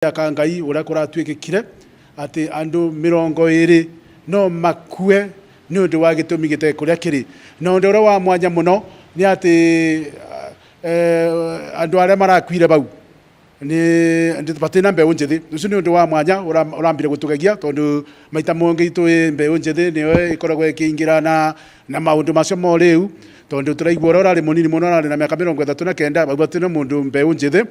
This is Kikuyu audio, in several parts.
Ka Ngai ũrĩa kũratuĩkĩkire atĩ andũ 20 no makue nĩ ũndũ wa gĩtũmi gĩtarĩ kũrĩa kĩrĩ. Na ũndũ ũrĩa wa mwanya mũno nĩ atĩ andũ arĩa marakuire bau nĩ batirĩ na mbeũ njĩthĩ. Ũcio nĩ ũndũ wa mwanya ũrambire gũtũgegia tondũ maita mangĩ tũĩ mbeũ njĩthĩ nĩyo ĩkoragwo ĩkĩingĩra na maũndũ macio ma ũrĩu, tondũ tũraigua ũrĩa ũrarĩ mũnini mũno ararĩ na mĩaka 39, bau batirĩ na mũndũ mbeũ njĩthĩ.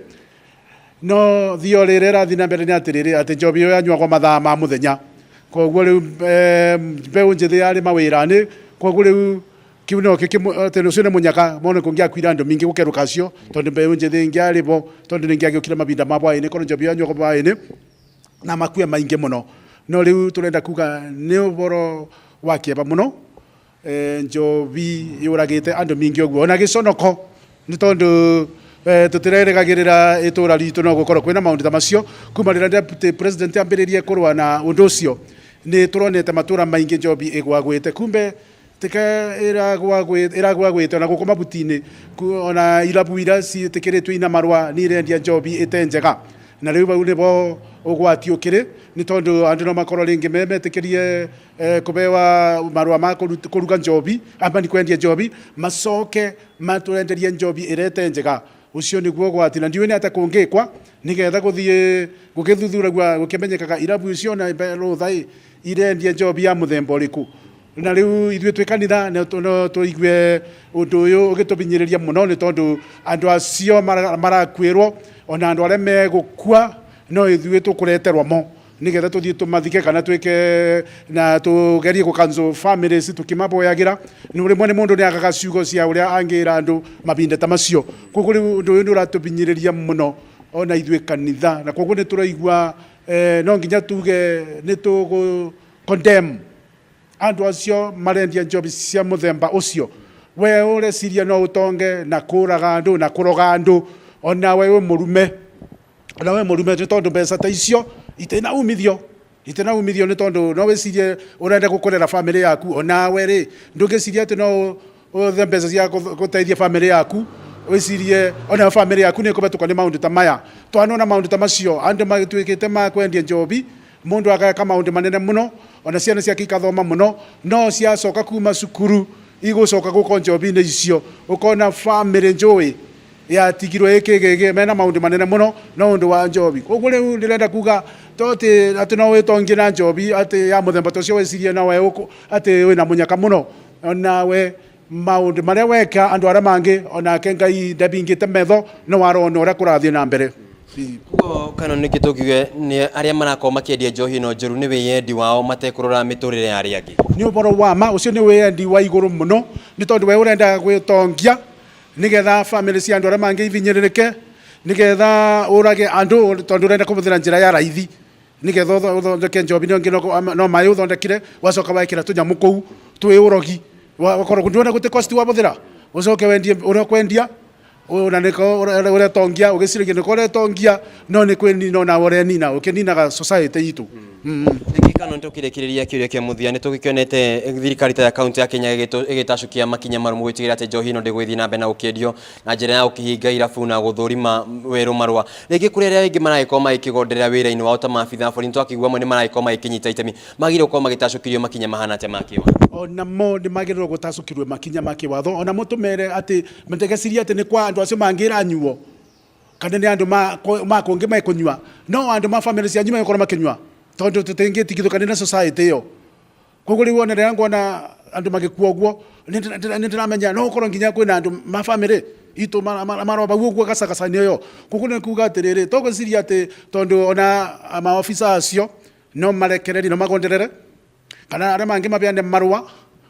No theory ĩrĩa ĩrathiĩ na mbere nĩ atĩrĩrĩ, atĩ njohi ĩyo yanyuagwo mathaa ma mũthenya, koguo rĩu mbeũ njĩthĩ yarĩ mawĩra-inĩ, koguo rĩu kĩu no kĩo atĩ ũcio nĩ mũnyaka mone kũngĩakuire andũ mingĩ gũkerũka acio, tondũ mbeũ njĩthĩ ĩngĩarĩ bo, tondũ nĩ ĩngĩagĩũkire mahinda ma hwaĩ-inĩ, korwo njohi ĩyo yanyuagwo hwaĩ-inĩ, na makue maingĩ mũno. No rĩu tũrenda kuga nĩ ũhoro wa kĩeva mũno, Njohi yũragĩte andũ mingĩ ũguo ona gĩconoko nĩ tondũ tũtirerĩgagĩrĩra itũra ritũ no gũkorwo kwĩna maũndũ ta macio. Kuma rĩrĩa deputy president ambĩrĩrie kũrũa na ũndũ ũcio, nĩ tũronete matũra maingĩ njohi ĩgwagwĩte, kumbe tika ĩragwagwĩte ona gũkũ mabuti-inĩ, ona irabu iria ciĩtĩkĩrĩtio ina marũa nĩ irendia njohi ĩte njega. Na rĩu bau nĩbo ũgwati ũkĩrĩ, nĩ tondũ andũ no makorwo rĩngĩ me metĩkĩrie kũbewa marũa ma kũruga njohi, ama nĩ kwendia njohi, macoke matwenderie njohi ĩrĩa ĩte njega. Ũcio nĩguo ũgwati, na ndiũĩ nĩ atĩa kũngĩkwa nĩgetha gũthiĩ gũgĩthuthuragua gũkĩmenyekaga irabu icio na rũtha ĩ irendia njohi ya mũthemba ũrĩkũ. Na rĩu ithuĩ twĩ kanitha no tũigue ũndũ ũyũ ũgĩtũbinyĩrĩria mũno, nĩ tondũ andũ acio marakuĩrwo ona andũ arĩa megũkua no ithuĩ tũkũreterwo mo, nĩgetha tũthiĩ tũmathike kana twĩke na tũgerie gũ cancel families tũkĩmaboyagĩra. Rĩmwe nĩ mũndũ nĩ agaga ciugo cia ũrĩa angĩra andũ mahinda ta macio. Koguo rĩu ũndũ ũyũ nĩ ũratũbinyĩrĩria mũno ona ithuĩ kanitha, na koguo nĩ tũraigua no nginya tuge nĩ tũgũ condemn andũ acio marendia njohi cia mũthemba ũcio. We ũreciria no ũtonge na kũraga andũ na kũroga andũ, ona we wĩ mũrume, ona we mũrume, nĩ tondũ mbeca ta icio itirĩ na umithio, itirĩ na umithio, nĩ tondũ no wĩcirie ũrenda gũkũrera bamĩrĩ yaku, onawe rĩ ndũngĩciria atĩ no ũthe mbeca cia gũteithia bamĩrĩ yaku, wĩcirie ona bamĩrĩ yaku nĩ ĩkũhetũka nĩ maũndũ ta maya. Twanona maũndũ ta macio, andũ matuĩkĩte ma kwendia njohi, mũndũ ageka maũndũ manene mũno, ona ciana ciake ikathoma mũno, no ciacoka kuma cukuru igũcoka gũka njohi-inĩ icio, ũkona bamĩrĩ njũĩ yatigirwo ĩkĩgĩgĩ mena maũndũ manene mũno no ũndũ wa njohi. Koguo rĩu ndĩrenda kuga to atĩ no wĩtongie na njohi atĩ ya mũthemba ta ũcio wĩcirie no we atĩ wĩna mũnyaka mũno, onawe maũndũ marĩa weka andũ arĩa mangĩ, onake Ngai ndabingĩte metho, no arona ũrĩa kũrathiĩ na mbere. Koguo kana nĩkĩ tũkiuge nĩ arĩa marakorwo makĩendia njohi ĩno njũru nĩ wĩyendi wao matekũrora mĩtũrĩre ya arĩa angĩ? Nĩ ũhoro wa ma, ũcio nĩ wĩyendi wa igũrũ mũno, nĩ tondũ we ũrenda gwĩtongia nĩgetha bamĩrĩ cia andũ arĩa mangĩ ibinyĩrĩrĩke, nĩgetha ũrage andũ tondũ ũrenda kũhũthĩra njĩra ya raithi, nĩgetha ũthondeke njohi ĩno ĩngĩ no maĩ ũthondekire, wacoka wekĩra tũnyamũ kũu twĩ ũrogi, wakorwo ndũrona gũtirĩ cost wahũthĩra, ũcoke wendie ũrĩa ũkwendia, na nĩko ũretongia ũgĩciragia nĩko ũretongia, no nĩ kwĩnina onawe ũrenina, ũkĩninaga society itũ. Rĩngĩ kana nĩ tũkĩrĩkĩrĩria kĩũria kĩa mũthia, nĩ tũgĩkĩonete thirikari ta ya kaunti ya Kenya ĩgĩtacũkia makinya marũmu gũtigĩrĩra atĩ njohi ĩno ndĩgũgĩthiĩ na mbere na gũkĩendio na njĩra ya gũkĩhinga irabu na gũthũrima werũ marũa. Rĩngĩ kũrĩ arĩa aingĩ maragĩkorwo magĩkĩgonderera wĩra-inĩ wao ta maabitha a borithi, nĩ twakĩigua amwe nĩ maragĩkorwo magĩkĩnyita itemi, magĩrĩirwo gũkorwo magĩtacũkĩrio makinya mahana atĩa ma kĩwatho? Onamo nĩ magĩrĩirwo gũtacũkĩrio makinya ma kĩwatho, onamo tũmere atĩ matigecirie atĩ nĩ kwa andũ acio mangĩranyuo, kana nĩ andũ ma kũngĩ mekũnyua, no andũ ma bamĩrĩ cianyu megũkorwo makĩnyua, tondũ tũtingĩtigithũkania na society ĩyo. Koguo rĩu ona rĩrĩa nguona andũ magĩkua ũguo, nĩ ndĩramenya no gũkorwo nginya kwĩna andũ ma bamĩrĩ itũ maroba ũguo gacagaca-inĩ ĩyo. Koguo nĩ kuga atĩrĩrĩ, to gwĩciria atĩ tondũ ona maobitha acio no marekererie, no magonderere, kana arĩa mangĩ mabeane marũa,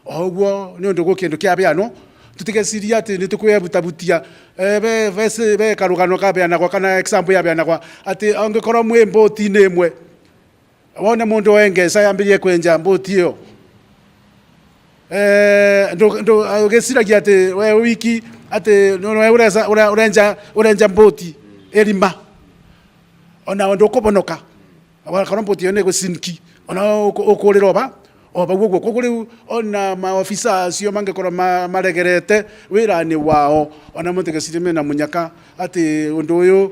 o ũguo nĩ ũndũ gwĩ kĩndũ kĩabeanwo, tũtigecirie atĩ nĩ tũkwĩbutabutia. Be karũgano kabeanagwo kana example yabeanagwo atĩ angĩkorwo mwĩ mbũti-inĩ ĩmwe, wone mũndũ oe ngeca yambĩrĩrie kwenja mbũti ĩyo, ũgĩciragia atĩ we wiki atĩ we ũrenja mbũti ĩrima, ona ndũkũbonoka, wakorwo mbũti ĩyo nĩ ĩgũcinki, ona ũkũrĩra oba o bau ũguo. Koguo rĩu ona maobitha acio mangĩkorwo maregerete wĩra-inĩ wao, ona mũtigecirie mena mũnyaka atĩ ũndũ ũyũ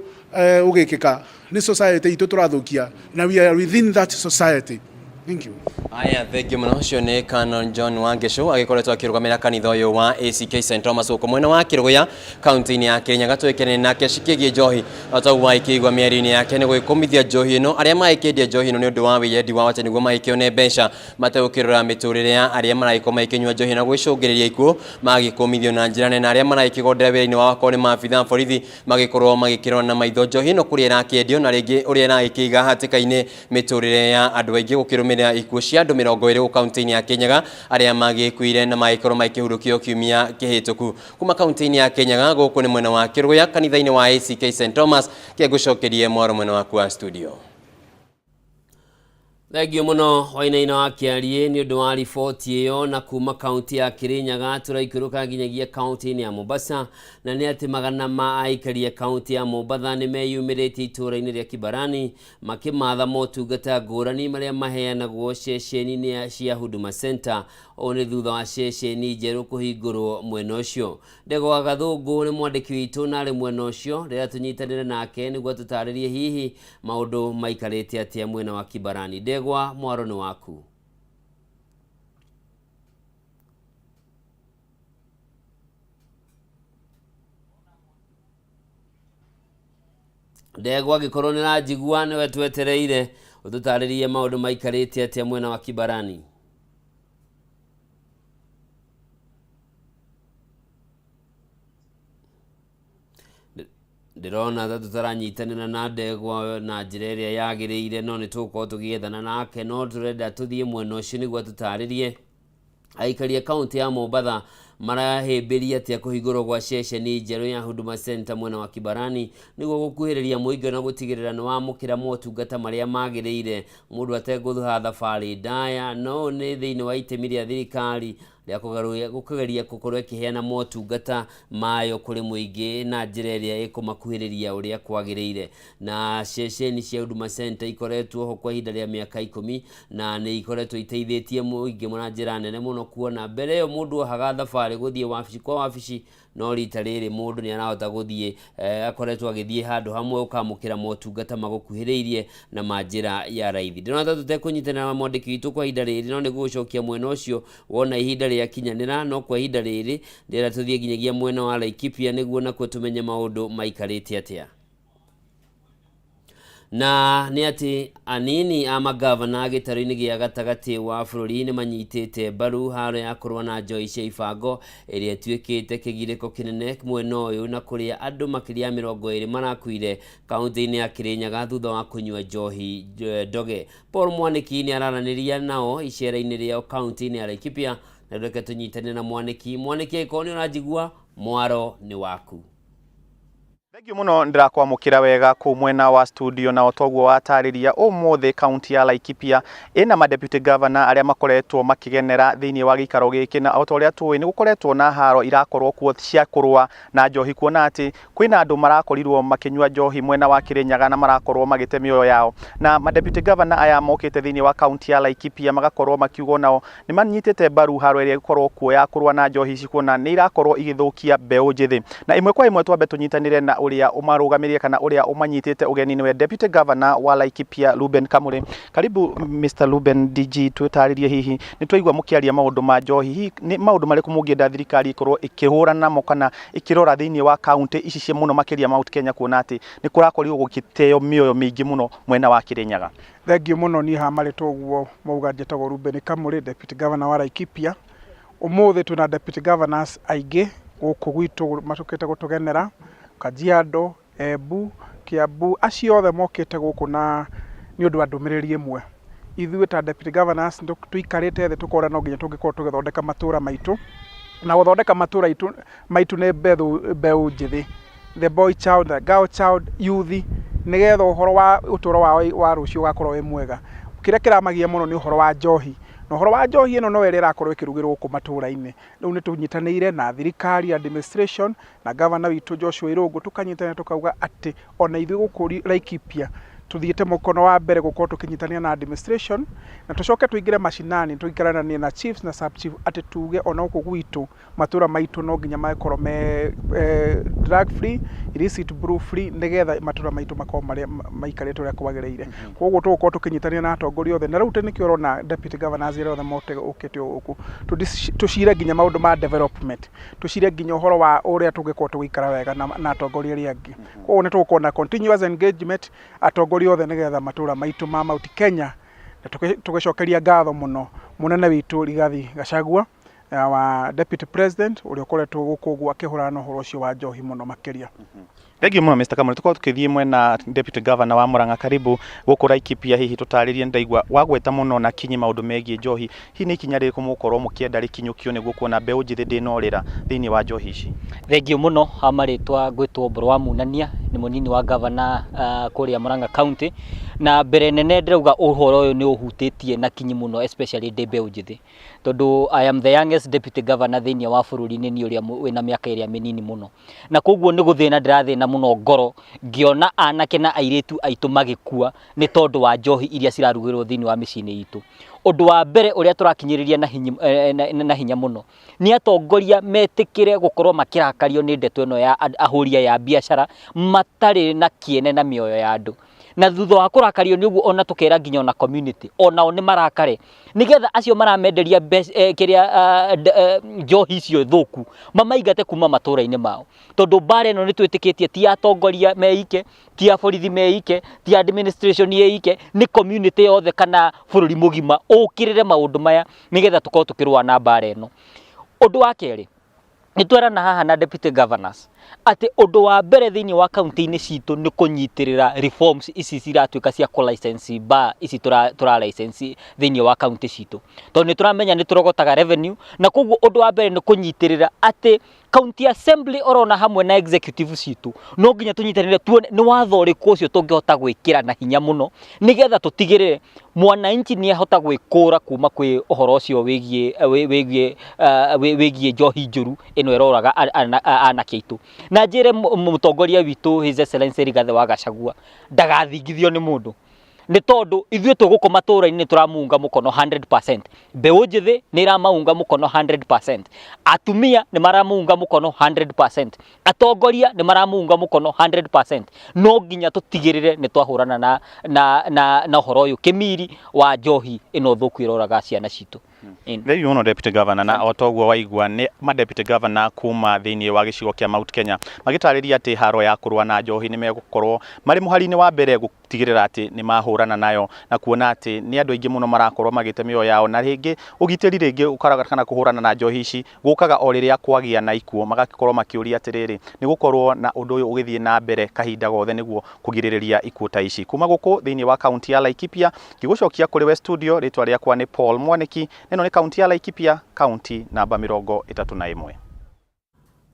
Ugikika ni society itu turathukia, na we are within that society. Thank you. Aya, thengiũ mũno. Ũcio nĩ Canon John Wangecu, agĩkoretwo akĩrũgamĩra kanitha ũyũ wa ACK St Thomas gũkũ mwena wa Kĩrũgũya, kaunti-inĩ ya Kĩrĩnyaga. Tũĩkene nake cikĩgiĩ njohi, o ta ũguo agĩkĩigua mĩario-inĩ yake, nĩ gwĩkũmithia njohi ĩno, arĩa magĩkĩendia njohi ĩno nĩ ũndũ wa wĩyendi wao, atĩ nĩguo magĩkĩone mbeca mategũkĩrora mĩtũrĩre ya arĩa maragĩkorwo magĩkĩnyua njohi na gwĩcũngĩrĩria ikuũ, magĩkũmithio na njĩra nene. Arĩa maragĩkĩgondera wĩra-inĩ wao, akorwo nĩ maabitha borithi, magĩkorwo magĩkĩrora na maitho njohi ĩno kũrĩa ĩrakĩendio, na rĩngĩ ũrĩa ĩragĩkĩiga hatĩka-inĩ mĩtũrĩre ya andũ aingĩ, gũkĩrũmĩrĩra ikuũ cia andũ 20 gũkũ kaunti-inĩ ya Kĩrĩnyaga, arĩa magĩkuire na magĩkorwo magĩkĩhurũkio kiumia kĩhĩtũku. Kuma kaunti-inĩ ya Kĩrĩnyaga, gũkũ nĩ mwena wa Kĩrũgũya, kanitha-inĩ wa ACK St Thomas, kĩngũcokerie mwaro mwena waku wa studio. Thengiũ mũno, Wainaina wa Kĩariĩ, nĩ ũndũ wa riboti ĩyo. Na kuma kaunti ya Kĩrĩnyaga tũraikũrũka nginyagia kaunti-inĩ ya Mombasa, na nĩ atĩ magana ma aikari a kaunti ya Mombatha nĩ meyumĩrĩtie itũũra-inĩ rĩa Kibarani makĩmatha motungata ngũrani marĩa maheanagwo ceceni-inĩ cia Huduma Center. Ũũ nĩ thutha wa ceceni njerũ kũhingũrwo mwena ũcio. Ndegwa Gathũngũ nĩ mwandĩki witũ na arĩ mwena ũcio, rĩrĩa tũnyitanĩre nake nĩguo tũtarĩrie hihi maũndũ maikarĩte atĩa mwena wa Kibarani. Ndegwa, mwaro nĩ waku. Ndegwa, angĩkorwo nĩ ranjigua, nĩwe twetereire ũtũtarĩrie maũndũ maikarĩte atĩa mwena wa Kibarani. Ndĩrona ta tũtaranyitanĩra na Ndegwa na njĩra ĩrĩa yagĩrĩire, no nĩ tũgũkorwo tũgĩethana nake, no tũrenda tũthiĩ mwena ũcio nĩguo tũtarĩrie aikari a kaunti ya Mombatha marahĩmbĩria atĩa kũhingũrwo gwa ceceni njerũ ya Huduma Center mwena wa Kibarani, nĩguo gũkuhĩrĩria mũingĩ na gũtigĩrĩra nĩ wamũkĩra motungata marĩa magĩrĩire mũndũ ategũtha thabarĩ ndaya. No nĩ thĩinĩ wa itemi rĩa thirikari rĩa kũgeria gũkorwo ĩkĩheana motungata mayo kũrĩ mũingĩ na njĩra ĩrĩa ĩkũmakuhĩrĩria ũrĩa kwagĩrĩire. Na ceceni cia Huduma Center ikoretwo ho kwa ihinda rĩa mĩaka 10, na nĩ ikoretwo iteithĩtie mũingĩ na njĩra nene mũno, kuona mbere ĩyo mũndũ ohaga thabarĩ gũthiĩ wabici kwa wabici, no rita rĩrĩ mũndũ nĩ arahota gũthiĩ, akoretwo agĩthiĩ handũ hamwe ũkamũkĩra motungata magũkuhĩrĩirie na ma njĩra ya raithi. Ndĩrona ta tũtekũnyitanĩra na mwandĩki witũ kwa ihinda rĩrĩ, no nĩ gũgũcokia mwena ũcio wona ihinda rĩakinyanĩra. No kwa ihinda rĩrĩ ndĩrenda tũthiĩ nginyagia mwena wa Laikipia nĩguo nakuo tũmenye maũndũ maikarĩte atĩa. Na nĩ atĩ anini a magavana gĩtarũ-inĩ gĩa gatagatĩ wa bũrũri nĩ manyitĩte mbaru haro ya kũrũa na njohi cia ibango, ĩrĩa ĩtuĩkĩte kĩgirĩko kĩnene mwena ũyũ, na kũrĩa andũ makĩria ya 20 marakuire kaunti-inĩ ya Kĩrĩnyaga thutha wa kũnyua njohi ndoge. Paul Mwanĩki nĩ araranĩria nao icera-inĩ rĩao kaunti-inĩ ya Laikipia, na reke tũnyitane na Mwanĩki. Mwanĩki, angĩkorwo nĩ ũranjigua, mwaro nĩ waku. Thengiũ mũno, ndĩrakwamũkĩra wega kũu mwena wa studio. Na otoguo watarĩria, ũmũthĩ kaunti ya Laikipia ĩna ma deputy governor arĩa makoretwo makĩgenera thĩinĩ wa gĩikaro gĩkĩ, na ota ũrĩa tũĩ, nĩ gũkoretwo na haro irakorwo kuo cia kũrũa na njohi, kuona atĩ kwĩna andũ marakorirwo makĩnyua njohi mwena wa Kĩrĩnyaga na marakorwo magĩte mĩoyo yao. Na ma deputy governor aya mokĩte thĩinĩ wa kaunti ya Laikipia magakorwo makiuga nao nĩ manyitĩte mbaru haro ĩrĩa ĩgũkorwo kuo ya kũrũa na njohi ici, kuona nĩ irakorwo igĩthũkia mbeũ njĩthĩ. Na ĩmwe kwa ĩmwe twambe tũnyitanĩre na ũrĩa ũmarũgamĩrĩire kana ũrĩa ũmanyitĩte ũgeni, nĩwe Deputy Governor wa Laikipia, Ruben Kamuri. Karibu Mr. Ruben DG, twĩtarĩrie, hihi nĩ twaigua mũkĩaria maũndũ ma njohi, hihi nĩ maũndũ marĩkũ mũngĩenda thirikari ĩkorwo ĩkĩhũrana namo kana ĩkĩrora thĩinĩ wa kaunti ici cia mũno makĩria Mount Kenya, kuona atĩ nĩ kũrakorirwo gũgĩteo mĩoyo mĩingĩ mũno mwena wa Kĩrĩnyaga? Thengiũ mũno. Niĩ haha marĩtwo ũguo mauga, njĩtagwo Ruben Kamuri, Deputy Governor wa Laikipia. Ũmũthĩ twĩna deputy governors aingĩ gũkũ gwitũ matũkĩte gũtũgenera, Kajiado, Embu, Kiambu, acio othe mokĩte gũkũ na nĩ ũndũ wa ndũmĩrĩri ĩmwe. Ithuĩ ta deputy governors tũikarĩte thĩ tũkona no nginya tũngĩkorwo tũgĩthondeka matũra maitũ, na gũthondeka matũra maitũ nĩ mbeũ njĩthĩ, the boy child, the girl child, youth, nĩgetha ũhoro wa ũtũro wao wa rũciũ ũgakorwo wĩ mwega. Kĩrĩa kĩramagia mũno nĩ ũhoro wa njohi, na ũhoro wa njohi ĩno no ĩrĩa ĩrakorwo ĩkĩrugĩrwo gũkũ matũra-inĩ. Rĩu nĩ tũnyitanĩire na thirikari, administration, na governor witũ Joshua Irũngũ, tũkanyitanĩra tũkauga atĩ ona ithuĩ gũkũ Laikipia Tuthiĩte mũkono wa mbere gũkorwo tũkĩnyitanĩra na administration, na tũcoke tũingĩre macinani, tũikaranie na chiefs na sub chief, atĩ tuge ona gũkũ gwitũ matũra maitũ no nginya makorwo me drug free, illicit brew free, nĩgetha matũra maitũ makorwo marĩa maikarĩte ũrĩa kwagĩrĩire. Koguo tũgũkorwo tũkĩnyitanĩra na atongoria othe, na rĩu nĩkĩo ũrona deputy governors arĩa othe mote ũkĩte gũkũ, tũcire nginya maũndũ ma development, tũcire nginya ũhoro wa ũrĩa tũngĩkorwo tũgĩikara wega na atongoria arĩa angĩ. Koguo nĩ tũgũkorwo na continuous engagement atongoria othe, nĩgetha matũra maitũ ma Mount Kenya, na tũgĩcokeria ngatho mũno mũnene witũ Rigathi Gachagua wa deputy president, ũrĩa ũkoretwo gũkũ ũguo akĩhũrana na ũhoro ũcio wa njohi mũno makĩria. Thank you mũno, Mr. Kamuri. Tukorwo tukĩthiĩ mwena deputy governor wa Murang'a, karibu gũkũ Laikipia. Hihi tũtarĩrie, ndaigua wagweta mũno na kinyi maũndũ megiĩ njohi, hihi nĩ ikinya rĩrĩkũ mũgũkorwo mũkĩenda rĩkinyũkio nĩguo kuona mbeũ njĩthĩ ndĩnorĩra thĩinĩ wa njohi ici? Thengiũ mũno. Ha marĩtwa ngwĩtwo Mbũrũ wa Munania, nĩ mũnini wa gavana kũrĩa Murang'a County. Na mbere nene ndĩrauga ũhoro ũyũ nĩ ũhutĩtie na kinyi mũno, especially ndĩ mbeũ njĩthĩ, tondũ I am the youngest deputy governor thĩinĩ wa bũrũri, nĩ niĩ ũrĩa wĩna mĩaka ĩrĩa mĩnini mũno, na koguo nĩ gũthĩna ndĩrathĩna mũno ngoro ngĩona anake na airĩtu aitũ magĩkua nĩ tondũ wa njohi iria cirarugĩrwo thĩinĩ wa mĩciĩ-inĩ itũ. Ũndũ wa mbere ũrĩa tũrakinyĩrĩria na hinya mũno nĩ atongoria metĩkĩre gũkorwo makĩrakario nĩ ndeto ĩno ya ahũri aya a biacara matarĩ na kĩene na mĩoyo ya andũ. Na thutha wa kũrakario nĩ ũguo, ona tũkera nginya ona community onao nĩ marakare, nĩgetha acio maramenderia kĩrĩa njohi icio thũku mamaingate kuma matũra-inĩ mao, tondũ mbara ĩno nĩ twĩtĩkĩtie ti atongoria meike, ti a borithi meike, ti administration yeike, nĩ community yothe kana bũrũri mũgima ũkĩrĩre maũndũ maya, nĩgetha tũkorwo tũkĩrũa na mbara ĩno. Ũndũ wa kerĩ, nĩ twerana haha na deputy governors atĩ ũndũ wa mbere thĩinĩ wa kaunti-inĩ citũ nĩ kũnyitĩrĩra reforms ici ciratuĩka cia kũ license bar ici tũra license thĩinĩ wa kaunti citũ, tondũ nĩ tũramenya nĩ tũrogotaga revenue. Na koguo ũndũ wa mbere nĩ kũnyitĩrĩra atĩ county assembly orona hamwe na executive citũ no nginya tũnyitanĩre, tuone nĩ watho ũrĩkũ ũcio tũngĩhota gwĩkĩra na hinya mũno, nĩgetha tũtigĩrĩre mwananchi nĩ ahota gwĩkũra kuma kwĩ ũhoro ũcio wĩgiĩ njohi njũru ĩno ĩroraga anake aitũ. Na njĩre mũtongoria witũ, His Excellency Rigathĩ wa Gachagua, ndagathingithio nĩ mũndũ, nĩ tondũ ithuĩ tũgũkũ matũra-inĩ nĩ tũramuunga mũkono 100%. Mbeũ njĩthĩ nĩ ĩramaunga mũkono 100%, atumia nĩ maramuunga mũkono 100%, atongoria nĩ maramuunga mũkono 100%. No nginya tũtigĩrĩre nĩ twahũrana na ũhoro ũyũ kĩmiri wa njohi ĩno thũku ĩroraga ciana citũ. Thank you mũno, deputy governor. Na o toguo waigua nĩ ma deputy governor kuma thĩinĩ wa gĩcigo kĩa Mount Kenya magĩtarĩria atĩ haro ya kũrũa na njohi nĩ megũkorwo marĩ mũhari-inĩ wa mbere gũtigĩrĩra atĩ nĩ mahũrana nayo, na kuona atĩ nĩ andũ aingĩ mũno marakorwo magĩte mĩoyo yao, na rĩngĩ ũgitĩri rĩngĩ ũkaraga kana kũhũrana na njohi ici gũkaga o rĩrĩa kwagĩa na ikuũ. Magakorwo makĩũria atĩrĩrĩ, nĩ gũkorwo na ũndũ ũyũ ũgĩthiĩ na mbere kahinda gothe nĩguo kũgirĩrĩria ikuũ ta ici. Kuma gũkũ thĩinĩ wa kaunti ya Laikipia ngĩgũcokia kũrĩ we studio, rĩtwa rĩakwa nĩ Paul Mwaniki. Ĩno nĩ kaunti ya Laikipia, kaunti namba 31.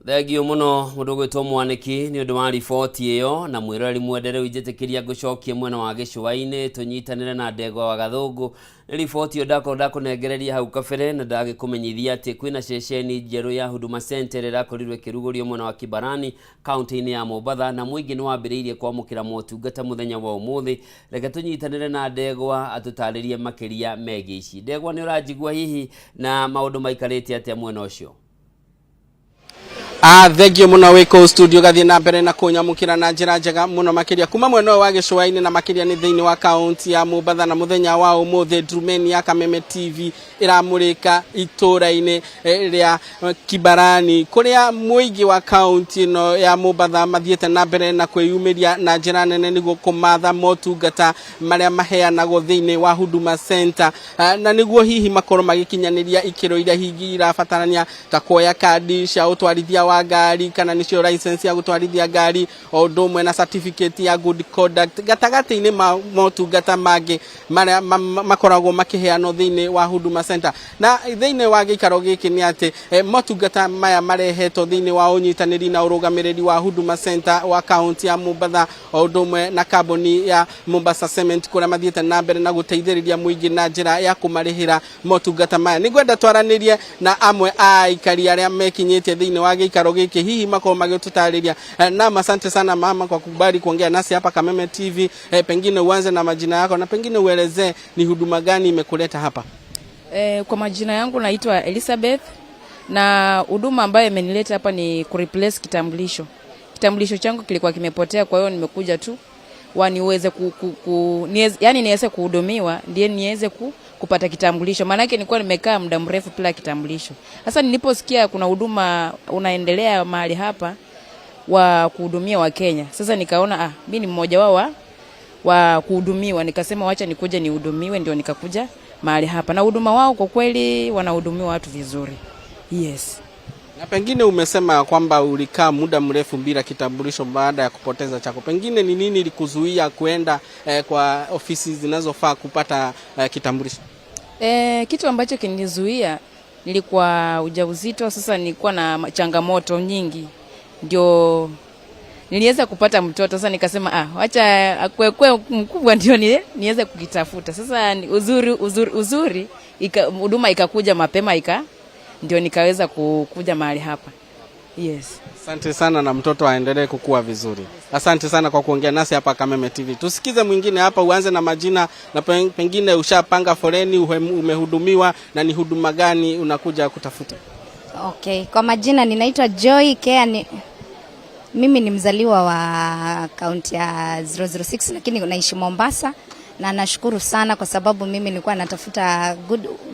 Thengio mũno, mũndũ ũgwĩtwo Mwanĩki, nĩ ũndũ wa riboti ĩyo. Na mwĩroreri mwende, rĩu njĩtĩkĩria ngũcokie mwena wa gĩcũa-inĩ, tũnyitanĩre na ndegwa wa Gathũngũ. Nĩ riboti ĩyo ndakorwo ndakũnengereria hau kabere, na ndagĩkũmenyithia atĩ kwĩna ceceni njerũ ya Huduma Center ĩrakorirwo ĩkĩrugũrio mwena wa Kibarani, kaunti-inĩ ya Mombatha, na mũingĩ nĩ wambĩrĩirie kwamũkĩra motungata mũthenya wa ũmũthĩ. Reke tũnyitanĩre na ndegwa atũtarĩrie makĩria megiĩ ici. Ndegwa, nĩ ũranjigua hihi, na maũndũ maikarĩte atĩa mwena ũcio? Thengio mũno wĩ kũu studio, gathiĩ na mbere na kũnyamũkĩra na njĩra njega mũno makĩria kuma mwena ũyũ wa gĩcũa-inĩ, na makĩria nĩ thĩinĩ wa kaunti ya Mombatha. Na mũthenya wa ũmũthĩ Ndrumeni ya Kameme TV ĩramũrĩka itũũra-inĩ rĩa Kibarani, kũrĩa mũingĩ wa kaunti ĩno ya Mombatha mathiĩte na mbere na kwĩyumĩria na njĩra nene nĩguo kũmatha motungata marĩa maheanagwo thĩinĩ wa Huduma Center, na nĩguo hihi makorwo magĩkinyanĩria ikĩro iria hihi irabatarania, ta kuoya kandi cia ũtwarithia wa ngari, kana nĩcio license ya gũtwarithia ngari, o ũndũ ũmwe na certificate ya good conduct, gatagatĩ-inĩ ma motungata mangĩ marĩa makoragwo makĩheanwo thĩinĩ wa Huduma Center. Na thĩinĩ wa gĩikaro gĩkĩ nĩ atĩ motungata maya marehetwo thĩinĩ wa ũnyitanĩri na ũrũgamĩrĩri wa Huduma Center wa kaunti ya Mombatha, o ũndũ ũmwe na kambuni ya Mombasa Cement, kũrĩa mathiĩte na mbere na gũteithĩrĩria mũingĩ na njĩra ya kũmarĩhĩra motungata maya. Nĩngwenda twaranĩrie na amwe a aikari arĩa mekinyĩtie thĩinĩ wa gĩikaro. Gĩikaro gĩkĩ hihi makorwo magĩtũtarĩria. Naam, asante sana mama kwa kukubali kuongea nasi hapa Kameme TV. Pengine uanze na majina yako na pengine uelezee ni huduma gani imekuleta hapa. Kwa majina yangu naitwa Elizabeth na huduma ambayo imenileta hapa ni kureplace kitambulisho. Kitambulisho changu kilikuwa kimepotea, kwa hiyo nimekuja tu waniweze ku, ku, ku, niweze, yani niweze kuhudumiwa ndiye niweze kupata kitambulisho. Maana yake nilikuwa nimekaa muda mrefu bila kitambulisho. Sasa niliposikia kuna huduma unaendelea mahali hapa wa kuhudumia Wakenya, sasa nikaona mimi ni mmoja wao wa kuhudumiwa, nikasema wacha nikuje nihudumiwe, ndio nikakuja mahali hapa, na huduma wao kwa kweli wanahudumia watu vizuri. Yes. Na pengine umesema kwamba ulikaa muda mrefu bila kitambulisho baada ya kupoteza chako. Pengine ni nini ilikuzuia kuenda kwa ofisi zinazofaa kupata kitambulisho? Kitu ambacho kinizuia, nilikuwa ujauzito. Sasa nilikuwa na changamoto nyingi, ndio niliweza kupata mtoto. Sasa nikasema wacha akwekwe mkubwa ndio niweze kukitafuta. Sasa uzuri uzuri uzuri huduma ikakuja mapema ndio nikaweza kukuja mahali hapa. Yes. Asante sana na mtoto aendelee kukua vizuri. Asante sana kwa kuongea nasi hapa Kameme TV. Tusikize mwingine hapa, uanze na majina na pengine ushapanga foleni, umehudumiwa na ni huduma gani unakuja kutafuta? Okay, kwa majina ninaitwa Joy Kea, mimi ni mzaliwa wa kaunti ya 006 lakini naishi Mombasa, na nashukuru sana kwa sababu mimi nilikuwa natafuta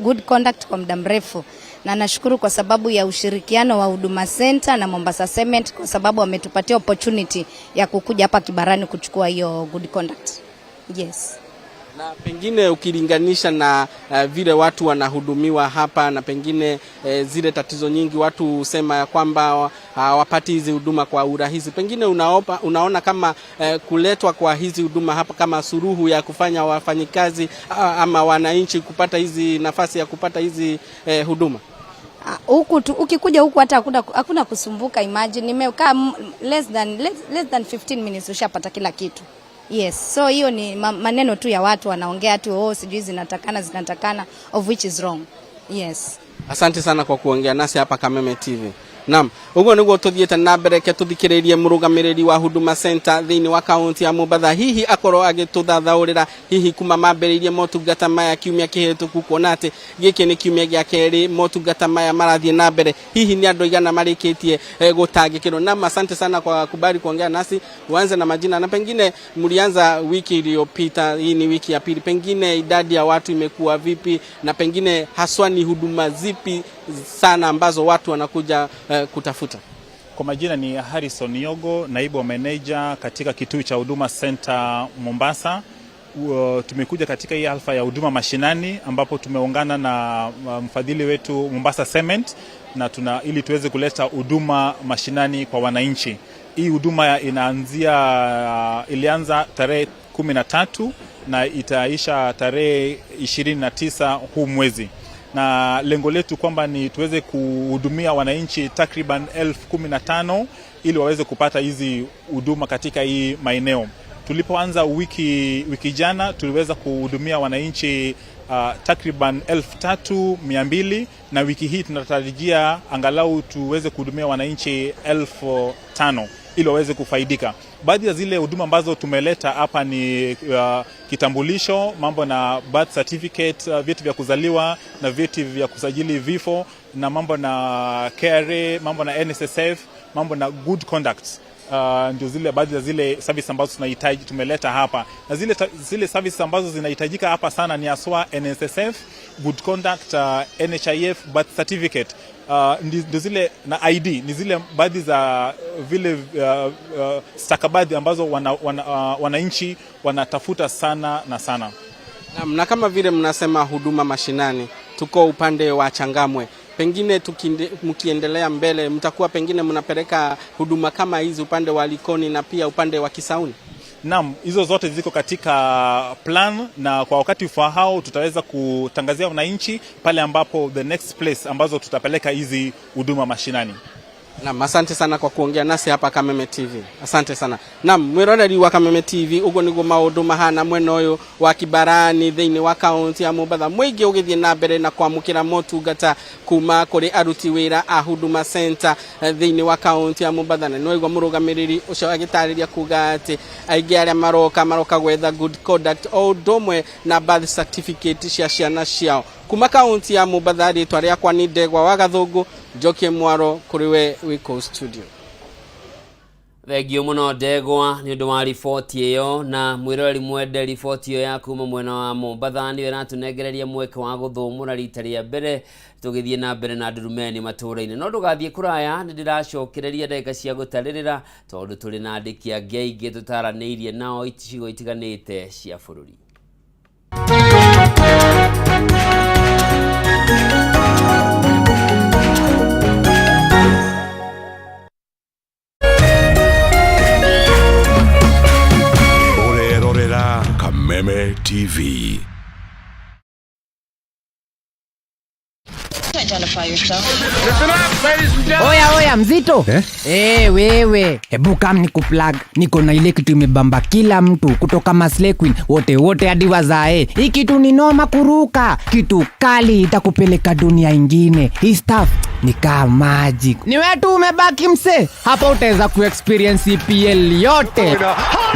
good conduct kwa muda mrefu, na nashukuru kwa sababu ya ushirikiano wa Huduma Center na Mombasa Cement kwa sababu wametupatia opportunity ya kukuja hapa Kibarani kuchukua hiyo good conduct. Yes. Na pengine ukilinganisha na vile watu wanahudumiwa hapa na pengine zile tatizo nyingi watu husema ya kwamba hawapati hizi huduma kwa urahisi, pengine unaona kama kuletwa kwa hizi huduma hapa kama suluhu ya kufanya wafanyikazi ama wananchi kupata hizi nafasi ya kupata hizi huduma? Huku tu ukikuja huku hata hakuna kusumbuka. Imagine nimekaa less than 15 minutes ushapata kila kitu. Yes, so hiyo ni maneno tu ya watu wanaongea tu, oh, sijui zinatakana zinatakana, of which is wrong. Yes. Asante sana kwa kuongea nasi hapa Kameme TV. Naam, uguo niguo tuthiete na mbere ke tuthikiririe murugamiriri wa Huduma Center thiini wa kaunti ya Mombatha, hihi akorwo agituthathaurira hihi kuma mambiriirie motungata maya kiumia kihituku, kuona ati giki ni kiumia gia keri motungata maya marathie na mbere, hihi ni andu aigana marikitie gutangikirwo. Naam, asante sana kwa kubali kuongea nasi. Uanze na majina na pengine mlianza wiki iliyopita, hii ni wiki ya pili, pengine idadi ya watu imekuwa vipi na pengine haswa ni huduma zipi sana ambazo watu wanakuja kutafuta? Kwa majina ni Harrison Yogo, naibu wa meneja katika kituo cha Huduma Center Mombasa. Tumekuja katika hii alfa ya huduma mashinani ambapo tumeungana na mfadhili wetu Mombasa Cement na ili tuweze kuleta huduma mashinani kwa wananchi. Hii huduma ilianza tarehe 13 na itaisha tarehe 29 huu mwezi, na lengo letu kwamba ni tuweze kuhudumia wananchi takriban 15,000 ili waweze kupata hizi huduma katika hii maeneo. Tulipoanza wiki jana tuliweza kuhudumia wananchi takriban 3,200 na wiki hii tunatarajia angalau tuweze kuhudumia wananchi 5,000 ili waweze kufaidika. Baadhi ya zile huduma ambazo tumeleta hapa ni kitambulisho, mambo na birth certificate, vyeti vya kuzaliwa na vyeti vya kusajili vifo na mambo na KRA, mambo na NSSF, mambo na good conduct. Ndio zile baadhi ya zile service ambazo tunahitaji tumeleta hapa, na zile service ambazo zinahitajika hapa sana ni haswa NSSF, good conduct, NHIF, birth certificate, ndio zile na ID, ni zile baadhi za vile stakabadhi ambazo wananchi wanatafuta sana na sana. Naam, na kama vile mnasema huduma mashinani, tuko upande wa Changamwe, pengine mkiendelea mbele mtakuwa pengine mnapeleka huduma kama hizi upande wa Likoni na pia upande wa Kisauni? Naam, hizo zote ziko katika plan na kwa wakati ufaao tutaweza kutangazia wananchi pale ambapo the next place ambazo tutapeleka hizi huduma mashinani. Naam, asante sana kwa kuongea nasi hapa Kameme TV. Asante sana. Naam, mwiroreri wa Kameme TV, uguo niguo maundu mahana mwena uyu wa Kibarani thiini wa kaunti ya Mombatha. Muingi ugithie na mbere na kwamukira motungata kuma kuri aruti wira a Huduma Center thiini wa kaunti ya Mombatha. Na nĩwaigua mũrũgamĩrĩri ũcio agĩtarĩria kuga atĩ aingĩ arĩa maroka maroka gwetha good conduct o ũndũ ũmwe na birth certificate cia ciana ciao. Kuma kaunti ya Mombatha, rĩtwa rĩakwa nĩ Ndegwa wa Gathũngũ, njokie mwaro kũrĩ we wĩ kũu studio. Thengio mũno Ndegwa nĩ ũndũ wa riboti ĩyo. Na mwĩroreri mwende, riboti ĩyo ya kuma mwena wa Mombatha nĩyo ĩratũnengereria mweke wa gũthũmũra rita rĩa mbere tũgĩthiĩ na mbere na ndurumeni matũũra-inĩ. No ndũgathiĩ kũraya, nĩ ndĩracokereria ndagĩka cia gũtarĩrĩra tondũ tũrĩ na andĩki angĩ aingĩ tũtaranĩirie nao icigo itiganĩte cia bũrũri. Ũrerorera Kameme TV. Identify yourself. Oya oya, mzito eh? Eh, wewe hebu kam nikuplug. Niko na ile kitu imebamba kila mtu kutoka maslay queen wote wote hadi wazae. Hii kitu ni noma kuruka, kitu kali itakupeleka dunia ingine. Hii stuff ni kama magic. Ni wewe tu umebaki mse hapa, utaweza kuexperience EPL yote,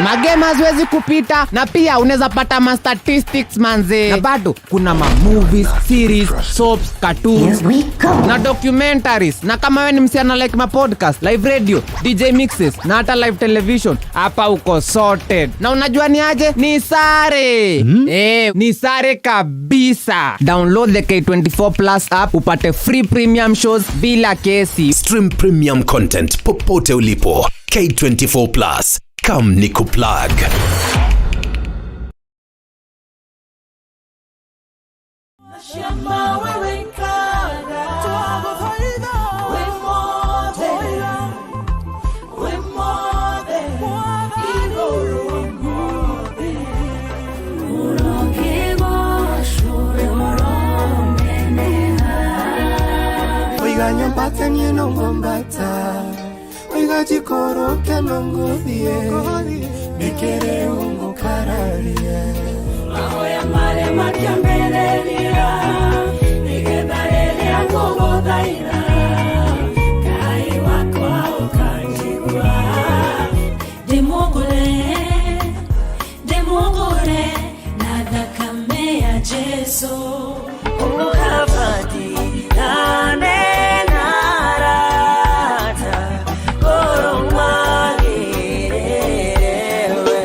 magame haziwezi kupita, na pia unaweza pata ma statistics manze, na bado kuna ma movies, series, soaps, cartoons na documentaries. Na kama wewe ni msichana like ma podcast, live radio, DJ mixes na hata live television, hapa uko sorted. Na unajua ni aje? Ni sare. Eh, ni sare kabisa. Download the K24 Plus app upate free premium shows bila kesi. Stream premium content popote ulipo. K24 Plus. Come nikuplug. Oiga nyambate niĩ no ngwambata, oiga njikũrũke no ngũthiĩ, nĩkĩrĩ ũngũkararia. Mahoya marĩa makĩambĩrĩria nĩgetha rĩrĩa ngũgũthaitha Ngai wakwa ũkanjigua. Ndĩmũgũre, ndĩmũgũre na thakame ya Jesu. Ũkabatirane na arata, kũrũmagĩrĩre we.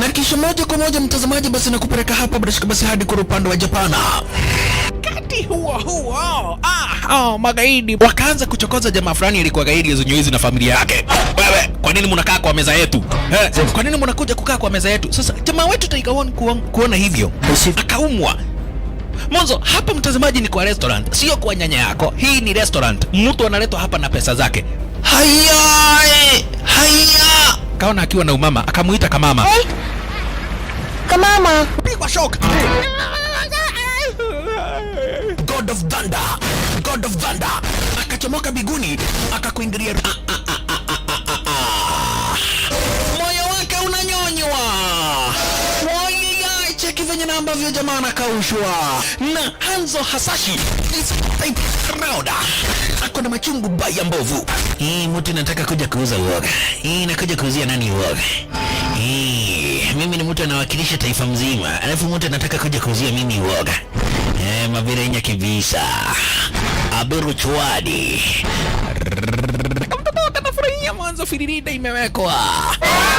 Na kisha moja kwa moja mtazamaji, basi nakupeleka hapa bila shaka basi hadi kwa upande wa Japana. Wakati huo huo, magaidi wakaanza kuchokoza jamaa fulani alikuwa gaidi zenyewe na familia yake. Wewe, kwa nini mnakaa kwa meza yetu? Kwa nini mnakuja kukaa kwa meza yetu? Sasa jamaa wetu Tiger One kuona hivyo akaumwa. Mwanzo hapa mtazamaji ni kwa restaurant, sio kwa nyanya yako. Hii ni restaurant. Mtu analetwa hapa na pesa zake. Haya, haya. Kaona akiwa na umama, akamuita kamama. Hey. Kamama. Pigwa shock. God of Thunder, God of Thunder. Akachomoka biguni, akakuingilia. Moyo wake unanyonywa. Wai, cheki venye na ambavyo jamaa anakaushwa. Na Hanzo Hasashi this type round. Ako na machungu baya mbovu. Hii mtu nataka kuja kuuza uoga. Hii nakuja kuuzia nani uoga? Hii mimi ni mtu anawakilisha taifa mzima. Alafu mtu anataka kuja kuuzia mimi uoga. Mabirenya kibisa. Abiru chwadi. Mtoto kanafurahia mwanzo firirida imewekwa.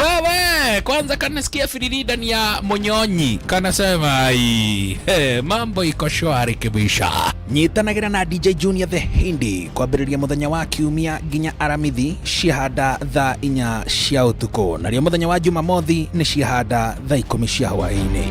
Wewe, kwanza kanasikia firirida ni ya Monyonyi. Kanasema ai, mambo iko shwari kibisha. Nyitanagira na DJ Junior the Hindi kwambĩrĩria mũthenya wa kiumia nginya aramithi ciahanda thaa 4 cia ũtukũ, narĩo mũthenya wa Jumamothi nĩ ciahanda thaa 10 cia hwaĩ-inĩ.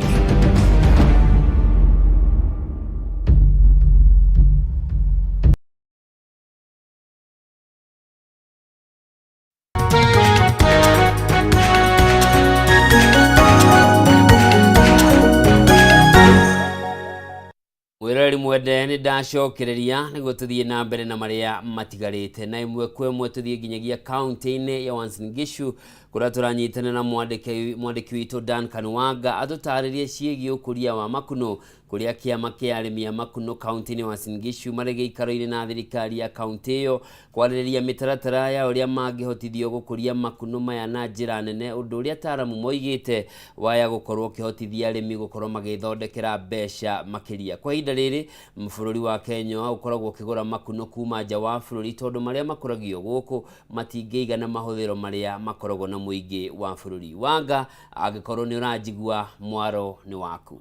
Mwĩroreri mwende, nĩ ndacokereria nĩguo tũthiĩ na mbere na marĩa matigarĩte, na ĩmwe kwa ĩmwe tũthiĩ nginyagia kaunti-inĩ ya Uasin Gishu, kũrĩa tũranyitana na mwandĩki witũ Duncan Wanga atũtarĩrie ciĩgiĩ ũkũria wa makunũ, kũrĩa kĩama kĩa arĩmi a makunũ kaunti-inĩ ya Uasin Gishu marĩ gĩikaro-inĩ na thirikari ya kaunti ĩyo kwarĩrĩria mĩtaratara ya ũrĩa mangĩhotithio gũkũria makunũ maya na njĩra nene, ũndũ ũrĩa ataaramu moigĩte waya gũkorwo ũkĩhotithia arĩmi gũkorwo magĩthondekera mbeca makĩria. Kwa ihinda rĩrĩ, bũrũri wa Kenya ũkoragwo ũkĩgũra makunũ kuma nja wa bũrũri, tondũ marĩa makũragio gũkũ matingĩigana mahũthĩro marĩa makoragwo na mũingĩ wa bũrũri. Wanga, angĩkorwo nĩ ũranjigua, mwaro nĩ waku.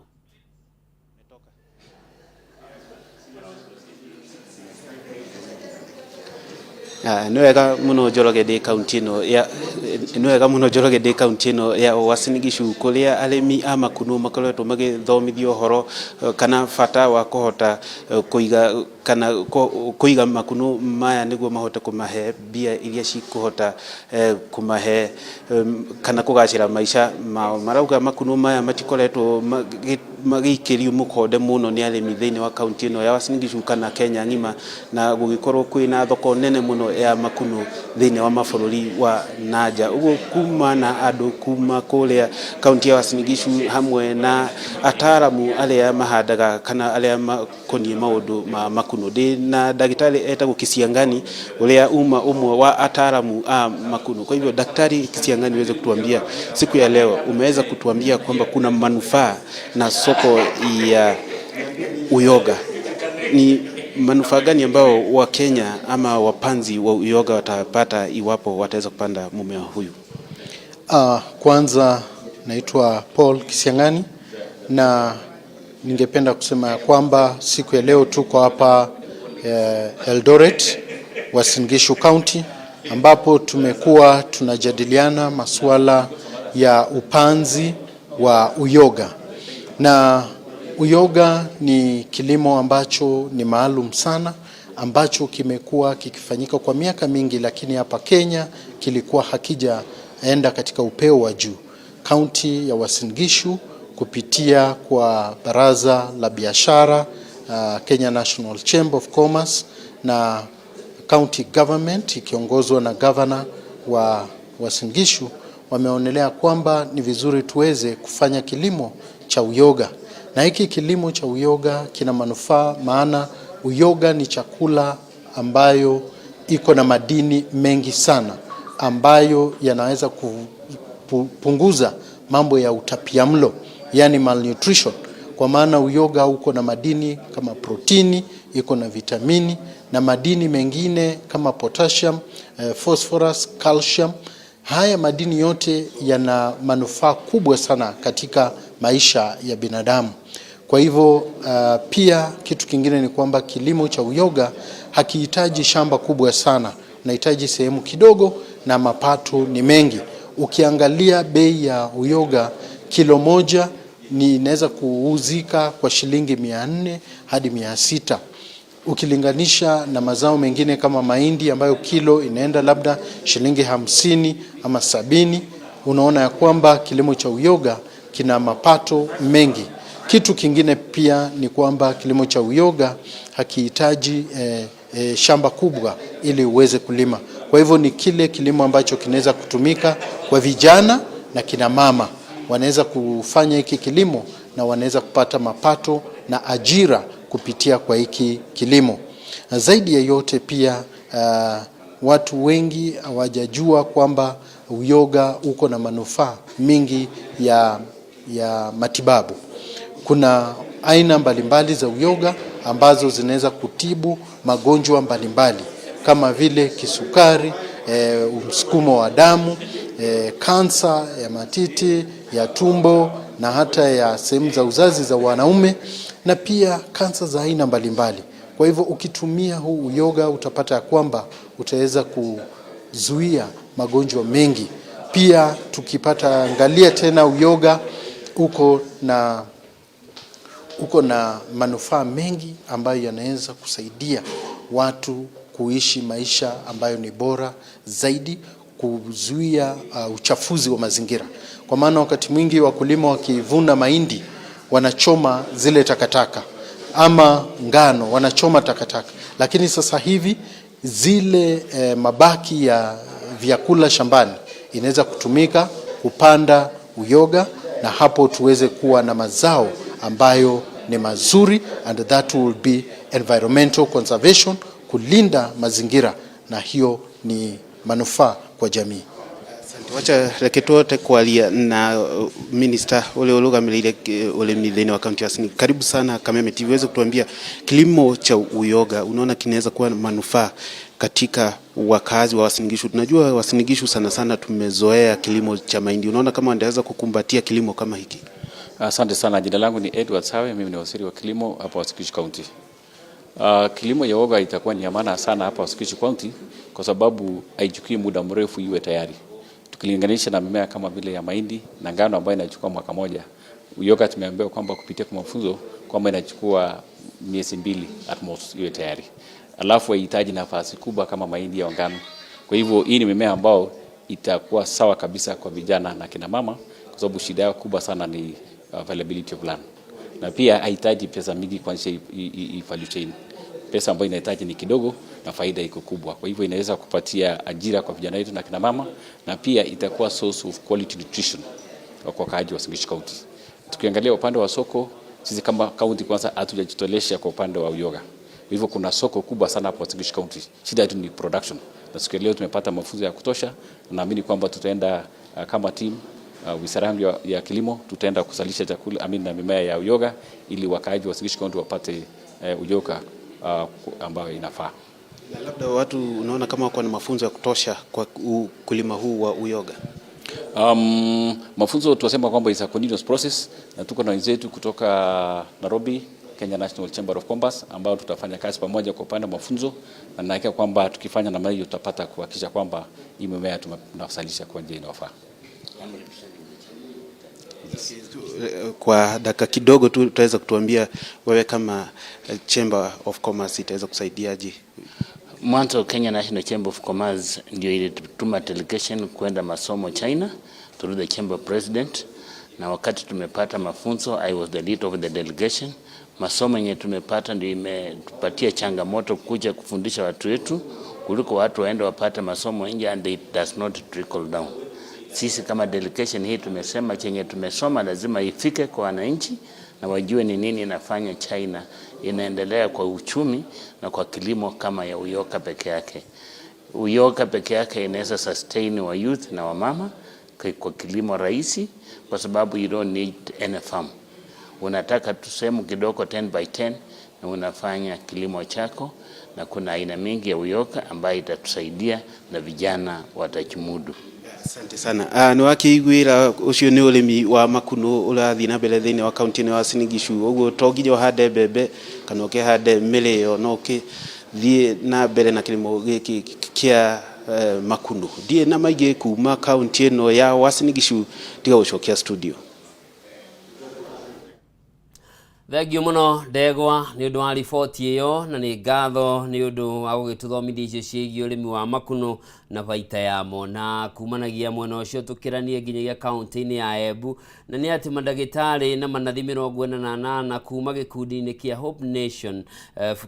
Nĩ wega mũno Njoroge ndĩ kaunti ĩno ya nĩ wega mũno Njoroge ndĩ kaunti ĩno ya Uasin Gishu, kũrĩa arĩmi a makunũ makoretwo magĩthomithio ũhoro kana bata wa kũhota kũiga kana kũiga makunũ maya nĩguo mahote kũmahe mbia iria cikũhota kũmahe kana kũgacĩra maica mao. Marauga makunũ maya matikoretwo magĩikĩrio mũkonde mũno nĩ arĩmi thĩinĩ wa kaunti ĩno ya Uasin Gishu kana Kenya ng'ima, na gũgĩkorwo kwĩna thoko nene mũno ya makunũ thĩinĩ wa mabũrũri wa nanja. Ũguo kuma na andũ kuma kũrĩa kaunti ya Uasin Gishu hamwe na ataramu arĩa mahandaga kana arĩa makoniĩ maũndũ ma makunũ, ndĩ na ndagĩtarĩ etagwo Kisiangani ũrĩa uma ũmwe wa ataramu a makunũ. Kwa hivyo Daktari Kisiangani, uweze kutuambia siku ya leo, umeweza kutuambia kwamba kuna manufaa na soko ya uyoga. Ni manufaa gani ambao Wakenya ama wapanzi wa uyoga watapata iwapo wataweza kupanda mmea huyu? Kwanza naitwa Paul Kisiangani na ningependa kusema ya kwamba siku ya leo tuko hapa Eldoret, Uasin Gishu County, ambapo tumekuwa tunajadiliana masuala ya upanzi wa uyoga. Na uyoga ni kilimo ambacho ni maalum sana, ambacho kimekuwa kikifanyika kwa miaka mingi, lakini hapa Kenya kilikuwa hakijaenda katika upeo wa juu. Kaunti ya Uasin Gishu kupitia kwa Baraza la Biashara, Kenya National Chamber of Commerce na County Government ikiongozwa na governor wa Uasin Gishu, wameonelea kwamba ni vizuri tuweze kufanya kilimo cha uyoga. Na hiki kilimo cha uyoga kina manufaa, maana uyoga ni chakula ambayo iko na madini mengi sana ambayo yanaweza kupunguza mambo ya utapiamlo, yani malnutrition, kwa maana uyoga uko na madini kama protini, iko na vitamini na madini mengine kama potassium, phosphorus, calcium. Haya madini yote yana manufaa kubwa sana katika maisha ya binadamu. Kwa hivyo pia kitu kingine ni kwamba kilimo cha uyoga hakihitaji shamba kubwa sana, unahitaji sehemu kidogo na mapato ni mengi. Ukiangalia bei ya uyoga, kilo moja ni inaweza kuuzika kwa shilingi 400 hadi 600, ukilinganisha na mazao mengine kama mahindi ambayo kilo inaenda labda shilingi 50 ama 70. Unaona ya kwamba kilimo cha uyoga kina mapato mengi. Kitu kingine pia ni kwamba kilimo cha uyoga hakihitaji shamba kubwa ili uweze kulima. Kwa hivyo ni kile kilimo ambacho kinaweza kutumika kwa vijana na kina mama. Wanaweza kufanya hiki kilimo na wanaweza kupata mapato na ajira kupitia kwa hiki kilimo. Na zaidi ya yote pia watu wengi hawajajua kwamba uyoga uko na manufaa mingi ya matibabu. Kuna aina mbalimbali za uyoga ambazo zinaweza kutibu magonjwa mbalimbali kama vile kisukari, msukumo wa damu, kansa ya matiti, ya tumbo na hata ya sehemu za uzazi za wanaume, na pia kansa za aina mbalimbali. Kwa hivyo ukitumia huu uyoga utapata kwamba utaweza kuzuia magonjwa mengi. Pia tukipata angalia tena, uyoga uko na manufaa mengi ambayo yanaweza kusaidia watu kuishi maisha ambayo ni bora zaidi, kuzuia uchafuzi wa mazingira. Kwa maana wakati mwingi wakulima wakivuna mahindi wanachoma zile takataka. ama ngano, wanachoma takataka. Lakini sasa hivi zile mabaki ya vyakula shambani inaweza kutumika kupanda uyoga, na hapo tuweze kuwa na mazao ambayo ni mazuri, and that will be environmental conservation, kulinda mazingira, na hiyo ni manufaa kwa jamii. Wacha reke tuote kwaria na minister ule urugamiriire urimi thiini wa kaunti ya Uasin. Karibu sana Kameme TV, uweze kutuambia kilimo cha uyoga unaona kinaweza kuwa manufaa katika wakazi wa Uasin Gishu. Tunajua Uasin Gishu sana sana tumezoea kilimo cha mahindi, unaona kama wanaweza kukumbatia kilimo kama hiki? Asante sana. Jina langu ni Edward Sawe, mimi ni waziri wa kilimo hapa Uasin Gishu County. Kilimo ya uyoga itakuwa ni ya maana sana hapa Uasin Gishu County kwa sababu haichukui muda mrefu iwe tayari, tukilinganisha na mimea kama vile ya mahindi na ngano ambayo inachukua mwaka moja. Uyoga tumeambiwa kwamba kupitia kwa mafunzo kwamba inachukua miezi 2 at most iwe tayari, alafu haihitaji nafasi kubwa kama mahindi au ngano. Kwa hivyo hii ni mimea ambao itakuwa sawa kabisa kwa vijana na kina mama, kwa sababu shida yao kubwa sana ni availability of land, na pia haihitaji pesa mingi kuanzisha hii value chain. Pesa ambayo inahitaji ni kidogo na faida iko kubwa. Kwa hivyo inaweza kupatia ajira kwa vijana wetu na kina mama, na pia itakuwa source of quality nutrition kwa wakaaji wa Uasin Gishu County. Tukiangalia upande wa soko, sisi kama county kwanza hatujajitolesha kwa upande wa uyoga. Kwa hivyo kuna soko kubwa sana hapo Uasin Gishu County. Shida yetu ni production. Na siku ya leo tumepata mafunzo ya kutosha, na naamini kwamba tutaenda kama team wizara yangu ya kilimo tutaenda kuzalisha chakula na mimea ya uyoga ili wakaaji wa Uasin Gishu County wapate uyoga ambayo inafaa. Na labda watu unaona kama wako na mafunzo ya kutosha kwa ukulima huu wa uyoga? Mafunzo tunasema kwamba is a continuous process, na tuko na wenzetu kutoka Nairobi, Kenya National Chamber of Commerce, ambao tutafanya kazi pamoja kwa upande wa mafunzo, na nahakika kwamba tukifanya namna hiyo tutapata kuhakikisha kwamba hii mimea tunazalisha kwa njia inayofaa. Kwa dakika kidogo tu utaweza kutuambia wewe kama Chamber of Commerce itaweza kusaidiaje? Mwanzo Kenya National Chamber of Commerce ndio ilituma delegation kwenda masomo China through the chamber president, na wakati tumepata mafunzo, I was the leader of the delegation. Masomo yenye tumepata ndio imetupatia changamoto kuja kufundisha watu wetu kuliko watu waende wapate masomo nje and it does not trickle down. Sisi kama delegation hii tumesema chenye tumesoma lazima ifike kwa wananchi na wajue ni nini inafanya China inaendelea kwa uchumi na kwa kilimo kama ya uyoga peke yake. Uyoga peke yake inaweza sustain wa youth na wamama kwa kilimo rahisi, kwa sababu you don't need any farm. Unataka tu sehemu kidogo 10 by 10 na unafanya kilimo chako, na kuna aina mingi ya uyoga ambayo itatusaidia na vijana watachimudu. Asante sana. Nĩ wakĩiguĩra ũcio nĩ ũrĩmi wa makunũ ũrathiĩ na mbere thĩinĩ wa kaunti ĩno ya Uasin Gishu. Ũguo to nginya ũhande mbembe kana ũkĩhande mĩrĩo, no ũkĩthiĩ na mbere na kĩrĩmo gĩkĩ kĩa makunũ. Ndiĩ na maingĩ kuma kaunti ĩno ya Uasin Gishu, tiga gũcokia studio. Thengio muno Ndegwa nĩ ũndũ wa riboti ĩyo, na nĩ ngatho nĩ ũndũ wa gũgĩtũthomithia icio ciĩgiĩ ũrĩmi wa makunũ na baita yamo. Na kumanagia mwena ũcio tũkĩranie nginyagia kaunti-inĩ ya Embu, na nĩ atĩ mandagĩtarĩ na manathi 48 kuma gĩkundi-inĩ kĩa Hope Nation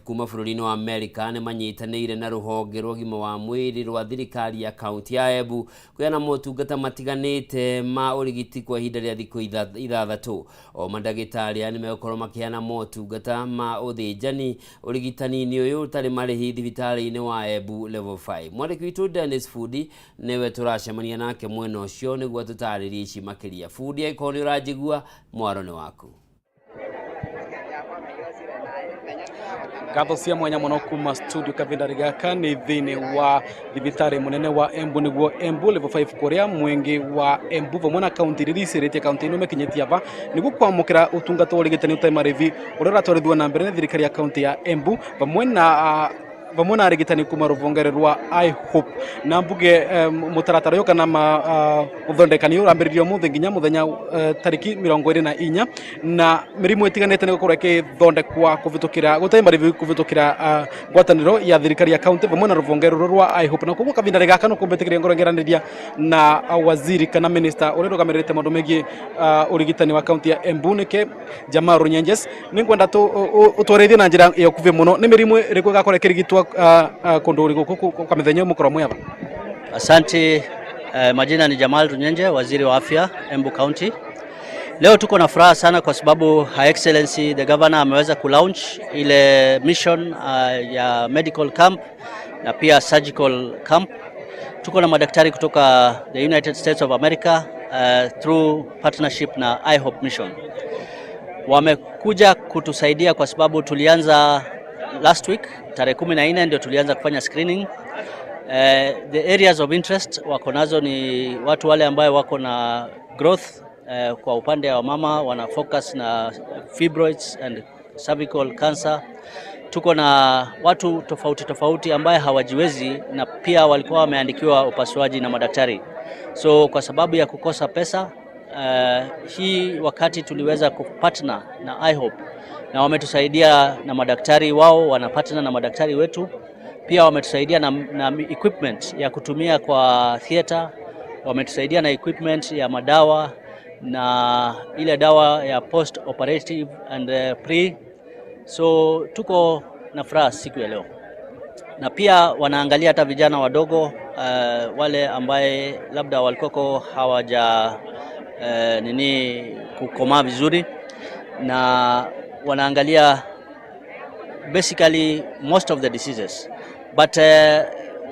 kuma bũrũri-inĩ wa America nĩ manyitanĩire na rũhonge rwa ũgima wa mwĩrĩ rwa thirikari ya kaunti ya Embu kũheana motungata matiganĩte ma ũrigiti kwa ihinda rĩa thikũ 6. O mandagĩtarĩ aya nĩ megũkorwo makĩheana motungata ma ũthĩnjani ũrigitani-inĩ ũyũ ũtarĩ marĩhi thibitarĩ-inĩ wa Embu Level 5. Mwandĩki witũ Dennis Fundi nĩwe tũracemania nake mwena ũcio nĩguo tũtarĩrie ici makĩria. Fundi, angĩkorwo nĩ ũranjigua, mwaro nĩ waku. Ngatho cia mwanya muno kuma studio kavinda gaka ni thiini wa thibitari munene wa Embu niguo Embu Level 5 kuria mwingi wa Embu vamwe na kaunti iria icirĩtie kaunti ino mekinyĩtie ava niguo kwamũkĩra ũtungata wa ũrigitani ũtarĩ marĩhi ũrĩa ũratwarithio na mbere nĩ thirikari ya kaunti ya Embu vamwe na Vamwe na arigitani kuma ruvongere rwa IHOPE na mbuge mutaratara uyu kana uthondekani urambiririo umuthi nginya muthenya tariki 24 na mirimu itiganite ni gukorwo ikithondekwa kuvitukira gutai marivi kuvitukira ngwataniro ya thirikari ya county vamwe na ruvonge ruru rwa IHOPE. Na koguo kavinda gaka no kumbitikiria ngoro ngeraniria na waziri kana minister uria urugamirite maundu megie urigitani wa county ya Embu nike Jamal Runyenjes. Ningwenda utwarithie na njira ya ukuvi muno ni mirimu iriku igakorwo ikirigitwa kundu guku kwa mithenya mukorwo mwi aba. Asante. Majina ni Jamal Runyenje, waziri wa afya Embu County. Leo tuko na furaha sana kwa sababu Her Excellency the Governor ameweza kulaunch ile mission ya medical camp na pia surgical camp. Tuko na madaktari kutoka the United States of America through partnership na IHOPE Mission. Wamekuja kutusaidia kwa sababu tulianza last week tarehe 14 ndio tulianza kufanya screening. The areas of interest wako nazo ni watu wale ambayo wako na growth kwa upande wa mama wana focus na fibroids and cervical cancer. Tuko na watu tofauti tofauti ambaye hawajiwezi na pia walikuwa wameandikiwa upasuaji na madaktari. So kwa sababu ya kukosa pesa hii wakati tuliweza kupartner na IHOPE na wametusaidia na madaktari wao, wanapartner na madaktari wetu pia wametusaidia na equipment ya kutumia kwa theater, wametusaidia na equipment ya madawa na ile dawa ya post operative and pre. So tuko na furaha siku ya leo, na pia wanaangalia hata vijana wadogo wale ambaye labda walikuwa hawaja nini kukomaa vizuri, na wanaangalia basically most of the diseases but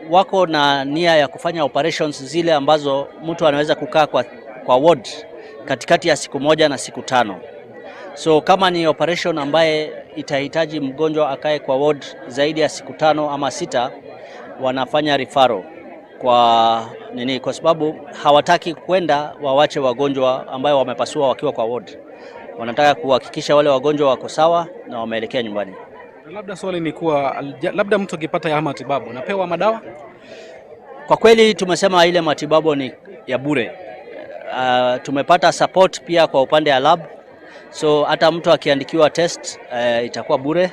wako na nia ya kufanya operations zile ambazo mtu anaweza kukaa kwa ward katikati ya siku 1 na siku 5. So kama ni operation ambaye itahitaji mgonjwa akae kwa ward zaidi ya siku 5 ama 6, wanafanya referral kwa nini? Kwa sababu hawataki kwenda wawache wagonjwa ambayo wamepasua wakiwa kwa ward. Wanataka kuhakikisha wale wagonjwa wako sawa na wameelekea nyumbani. Labda swali ni kuwa labda mtu akipata ya matibabu anapewa madawa? Kwa kweli tumesema ile matibabu ni ya bure. Tumepata support pia kwa upande ya lab. So hata mtu akiandikiwa test itakuwa bure,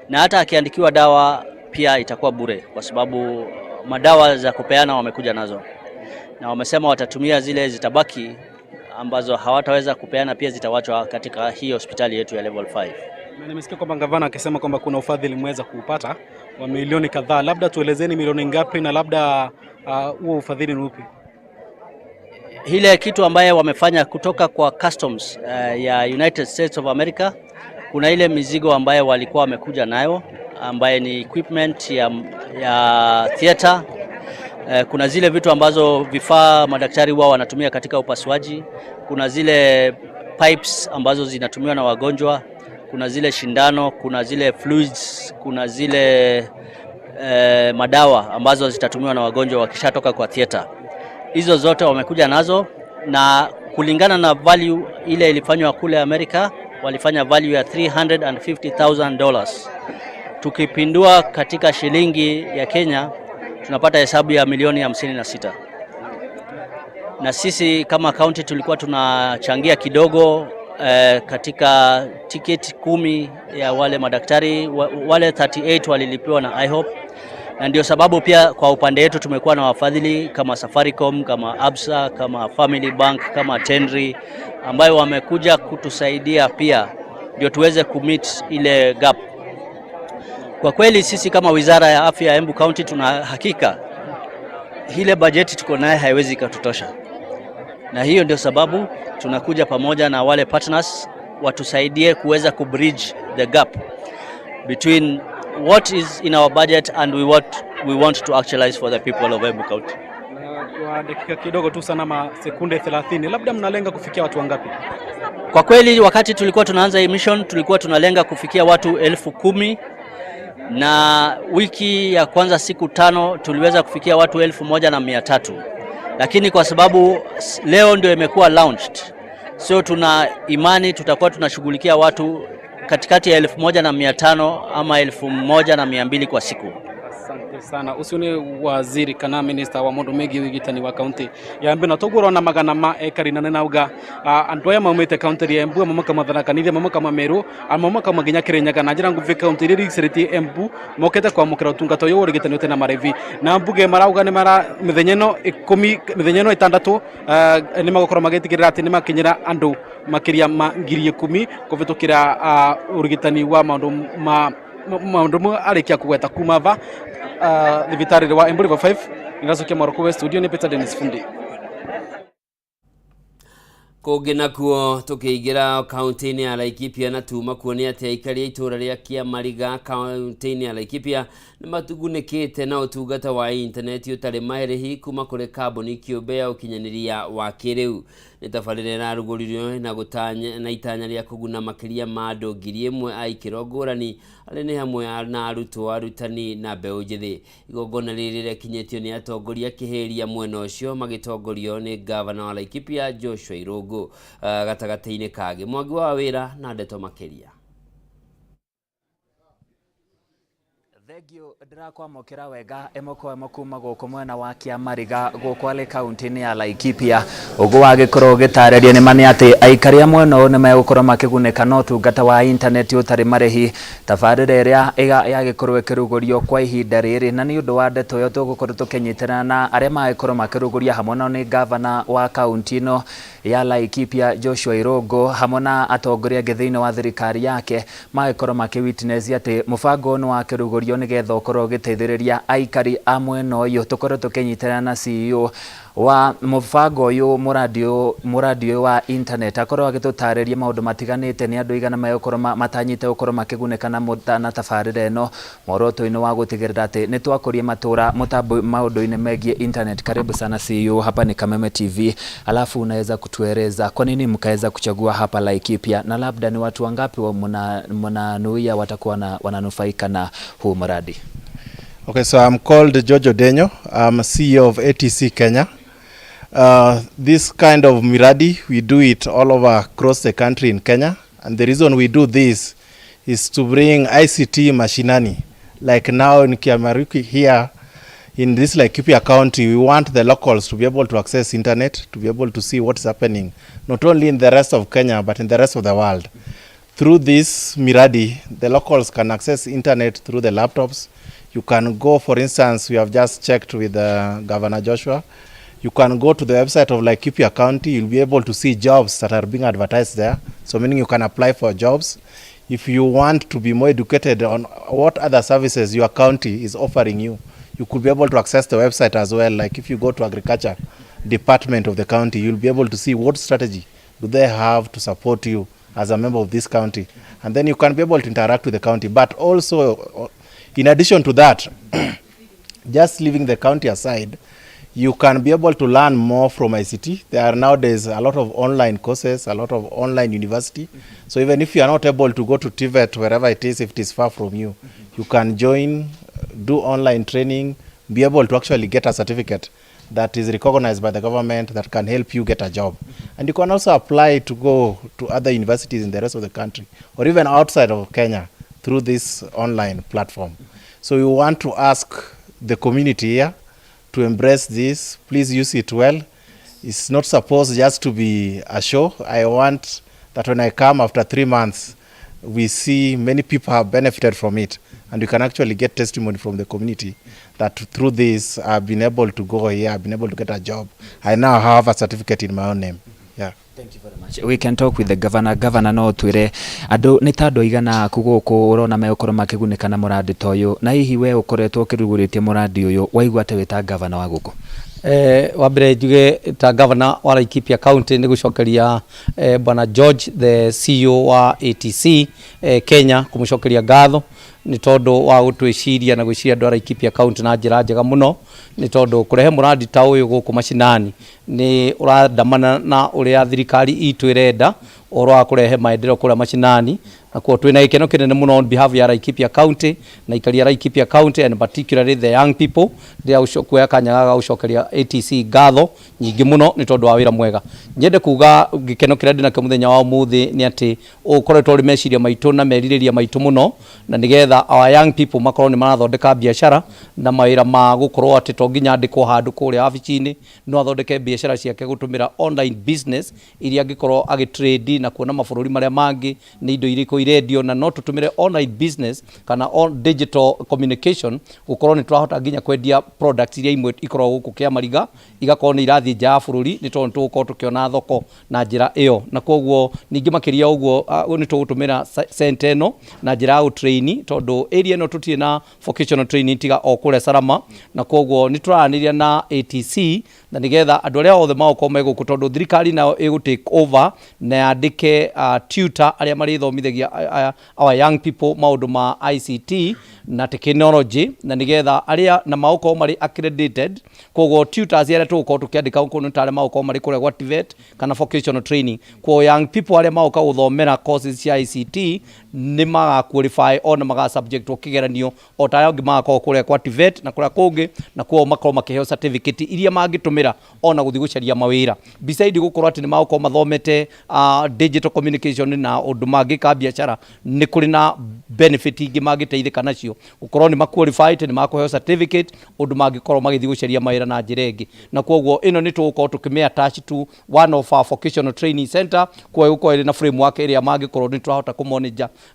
na hata akiandikiwa dawa pia itakuwa bure, kwa sababu madawa za kupeana wamekuja nazo na wamesema watatumia zile zitabaki ambazo hawataweza kupeana pia zitawachwa katika hii hospitali yetu ya level 5. Na nimesikia kwamba gavana akisema kwamba kuna ufadhili mweza kuupata wa milioni kadhaa, labda tuelezeni milioni ngapi na labda huo ufadhili ni upi? Ile kitu ambaye wamefanya kutoka kwa customs ya United States of America, kuna ile mizigo ambaye walikuwa wamekuja nayo ambaye ni equipment ya theater. Kuna zile vitu ambazo vifaa madaktari wao wanatumia katika upasuaji, kuna zile pipes ambazo zinatumiwa na wagonjwa, kuna zile shindano, kuna zile fluids, kuna zile madawa ambazo zitatumiwa na wagonjwa wakishatoka kwa theater. Hizo zote wamekuja nazo, na kulingana na value ile ilifanywa kule Amerika, walifanya value ya $350,000. Tukipindua katika shilingi ya Kenya tunapata hesabu ya milioni 56. Na sisi kama county tulikuwa tunachangia kidogo katika tiketi 10 ya wale madaktari wale 38 walilipiwa na IHOPE. Na ndio sababu pia kwa upande wetu tumekuwa na wafadhili kama Safaricom, kama Absa, kama Family Bank, kama Tenri ambayo wamekuja kutusaidia pia ndio tuweze kumeet ile gap. Kwa kweli sisi kama Wizara ya Afya ya Embu County tuna hakika ile bajeti tuko naye haiwezi ikatutosha. Na hiyo ndio sababu tunakuja pamoja na wale partners watusaidie kuweza kubridge the gap between what is in our budget and we want to actualize for the people of Embu County. Kwa dakika kidogo tu sana, ma sekunde 30, labda mnalenga kufikia watu wangapi? Kwa kweli wakati tulikuwa tunaanza hii mission tulikuwa tunalenga kufikia watu 10,000, na wiki ya kwanza siku 5 tuliweza kufikia watu 1,300. Lakini kwa sababu leo ndio imekuwa launched, so tuna imani tutakuwa tunashughulikia watu katikati ya 1,500 ama 1,200 kwa siku. Asante sana. Ucio ni waziri kana minister wa maundu megie wigitani wa kaunti ya Embu, na toguo urona magana ma ekari na nauga andu aya maumite kaunti ya Embu, amwe makauma Tharaka Nithi, amwe makauma Meru, amwe makauma nginya Kirinyaga na njira nguvi kaunti iria irigicĩrĩtie Embu, mokete kwamũkĩra ũtungata ũyũ wa ũrigitani ũtarĩ na marĩhi. Na mbunge marauga nĩ mara mĩthenya ĩno ikũmi, mĩthenya ĩno ĩtandatũ, nĩ magũkorwo magĩtigĩrĩra atĩ nĩ makinyĩra andũ makĩria ma 10,000 kũvĩtũkĩra ũrigitani wa maũndũ ma maũndũ mo arĩkia kũgweta kuma va thibitarĩ wa Embu Level 5. Nĩracokia Morocco West studio nĩ Peter Dennis Fundi. Kũngĩ nakuo tũkĩingĩra kaunti-inĩ ya Laikipia na tuma kuo nĩ atĩ aikari a itũũra rĩa Kĩamariga kaunti-inĩ ya Laikipia nĩ matugunĩkĩte na ũtungata wa intaneti ũtarĩ marĩhi kuma kũrĩ kambuni kĩũmbe ya ũkinyanĩria wa kĩrĩu. Nĩ tabarĩra ĩrarugũririo na gũtanya na itanya rĩa kũguna makĩria ma andũ 1,000 a ikĩro ngũrani arĩa nĩ hamwe na arutwo, arutani na mbeũ njĩthĩ. Igongona rĩrĩ rĩrekinyĩtio nĩ atongoria kĩhĩria mwena ũcio magĩtongorio nĩ ngavana wa Laikipia Joshua Irũngũ, gatagatĩ-inĩ kangĩ. Mwangi wa wĩra na ndeto makĩria. Thengio, ndĩrakwamũkĩra wega ĩmwe kwa ĩmwe kuma gũkũ mwena wa Kĩamariga gũkũ arĩ kaunti-inĩ ya Laikipia. Ũguo wagĩkorwo ũgĩtarĩria nĩ ma nĩ atĩ aikari a mwena ũyũ nĩ megũkorwo makĩgunĩka na ũtungata wa intaneti ũtarĩ marĩhi, tabarĩra ĩrĩa yagĩkorwo ĩkĩrugũrio kwa ihinda rĩrĩ. Na nĩ ũndũ wa ndeto ĩyo tũgũkorwo tũkĩnyitana na arĩa magĩkorwo makĩrugũria, hamwe nao nĩ ngavana wa kaunti ĩno ya Laikipia Joshua Irũngũ, hamwe na atongoria angĩ thĩinĩ wa thirikari yake, magĩkorwo makĩ witness atĩ mũbango ũyũ nĩ wakĩrugũrio nĩgetha ũkorwo ũgĩteithĩrĩria aikari a mwena ũyũ. Tũkorwo tũkĩnyitana na CEO wa mũbango ũyũ, mũradi ũyũ wa internet, akorwo agĩtũtarĩria maũndũ matiganĩte, nĩ andũ aigana megũkorwo matanyĩte gũkorwo makĩgunĩka na tabarĩra ĩno, muoroto-inĩ wa gũtigĩrĩra atĩ nĩ twakũria matũra mũtambo maũndũ-inĩ megiĩ internet. Karibu sana CEO, hapa ni Kameme TV, alafu unaweza kutueleza kwa nini mkaweza kuchagua hapa Laikipia na labda ni watu wangapi mnanuia watakuwa wananufaika na huu mradi? Okay, so I'm called George Odenyo. I'm CEO of ATC Kenya. This kind of miradi, we do it all over across the country in Kenya. And the reason we do this is to bring ICT mashinani. Like now in Kiamariki here, in this Laikipia County, we want the locals to be able to access internet, to be able to see what's happening, not only in the rest of Kenya, but in the rest of the world. Through this miradi, the locals can access internet through the laptops. You can go, for instance, we have just checked with Governor Joshua. You can go to the website of Laikipia County. You'll be able to see jobs that are being advertised there. So meaning you can apply for jobs. If you want to be more educated on what other services your county is offering you, you could be able to access the website as well. Like if you go to agriculture department of the county, you'll be able to see what strategy do they have to support you as a member of this county. And then you can be able to interact with the county. But also, in addition to that, just leaving the county aside, you can be able to learn more from ICT. There are nowadays a lot of online courses, a lot of online university. So even if you are not able to go to TVET, wherever it is, if it is far from you, you can join, do online training, be able to actually get a certificate that is recognized by the government that can help you get a job. And you can also apply to go to other universities in the rest of the country or even outside of Kenya through this online platform. So we want to ask the community here to embrace this. Please use it well. It's not supposed just to be a show. I want that when I come after 3 months, we see many people have benefited from it, and we can actually get testimony from the community that through this I've been able to go here, I've been able to get a job. I now have a certificate in my own name. Yeah. Thank you very much. We can talk with the governor. Governor, no twire andu nĩ ta andũ aigana aku gũkũ ũrona megũkorwo makĩgunĩka na mũrandi ta ũyũ, na hihi we ũkoretwo ũkĩrugũrĩtie mũrandi ũyũ, waigua atĩ wĩ ta governor wa gũkũ? Wa mbere njuge ta governor wa Laikipia County nĩ gũcokeria bwana George, the CEO wa ATC Kenya, kũmũcokeria ngatho nĩ tondũ wa gũtwĩciria na gwĩciria andũ a Laikipia County na njĩra njega mũno. Nĩ tondũ kũrehe mũrandi ta ũyũ gũkũ macinani nĩ ũrandamana na ũrĩa thirikari itũ ĩrenda ũhoro wa kũrehe maendeleo kũrĩa macinani. Na kuo twĩna gĩkeno kĩnene mũno on behalf ya Laikipia County na aikari a Laikipia County and particularly the young people, ndĩra kuoya kanya gaka gũcokeria ATC ngatho nyingĩ mũno nĩ tondũ wa wĩra mwega. Nyende kuga gĩkeno kĩrĩa ndĩnakĩo mũthenya wa ũmũthĩ nĩ atĩ ũkoretwo ũrĩ meciria maitũ na merirĩria maitũ mũno, na nĩgetha our young people makorwo nĩ marathondeka biacara na mawĩra ma gũkorwo atĩ to nginya andĩkwo handũ kũrĩa wabici-inĩ, no athondeke biacara ciake gũtũmĩra online business iria angĩkorwo agĩtrade na kuona mabũrũri marĩa mangĩ nĩ indo irĩkũ irendio. Na no tũtũmĩre online business kana on digital communication gũkorwo nĩ tũrahota nginya kwendia products iria imwe ikoragwo gũkũ Kĩamariga igakorwo nĩ irathiĩ nja ya bũrũri, nĩ tondũ nĩ tũgũkorwo tũkĩona thoko na njĩra ĩyo. Na koguo ningĩ makĩria ũguo nĩ tũgũtũmĩra center ĩno na njĩra ya gũtrain, tondũ area ĩno tũtirĩ na vocational training tiga o kũrĩa Salama. Na koguo nĩ tũraranĩria na ATC na nĩgetha andũ arĩa othe magũkorwo me gũkũ, tondũ thirikari nayo ĩgũ take over na yandĩke tutor arĩa marĩthomithagia our young people maũndũ ma ICT na technology, na nĩgetha arĩa na magũkorwo marĩ accredited. Koguo tutors arĩa tũgũkorwo tũkĩandĩka gũkũ nĩ ta arĩa magũkorwo marĩ kũrĩa gwa TVET kana vocational training. Koguo young people arĩa magũka gũthomera courses cia ICT nĩ maga qualify ona maga subject kĩgeranio o ta arĩa angĩ magakorwo kũrĩa kwa TVET na kũrĩa kũngĩ, na koguo makorwo makĩheo certificate iria mangĩtũmĩra ona gũthiĩ gũcaria mawĩra, beside gũkorwo atĩ nĩ magũkorwo mathomete digital communication na ũndũ mangĩka biacara. Nĩ kũrĩ na benefit ingĩ mangĩteithĩka nacio gũkorwo nĩ ma qualified, nĩ makũheo certificate ũndũ mangĩkorwo magĩthiĩ gũcaria mawĩra na njĩra ĩngĩ. Na koguo ĩno nĩ tũgũkorwo tũkĩmĩ attach to one of our vocational training center, koguo ĩgũkorwo ĩrĩ na framework ĩrĩa mangĩkorwo nĩ tũrahota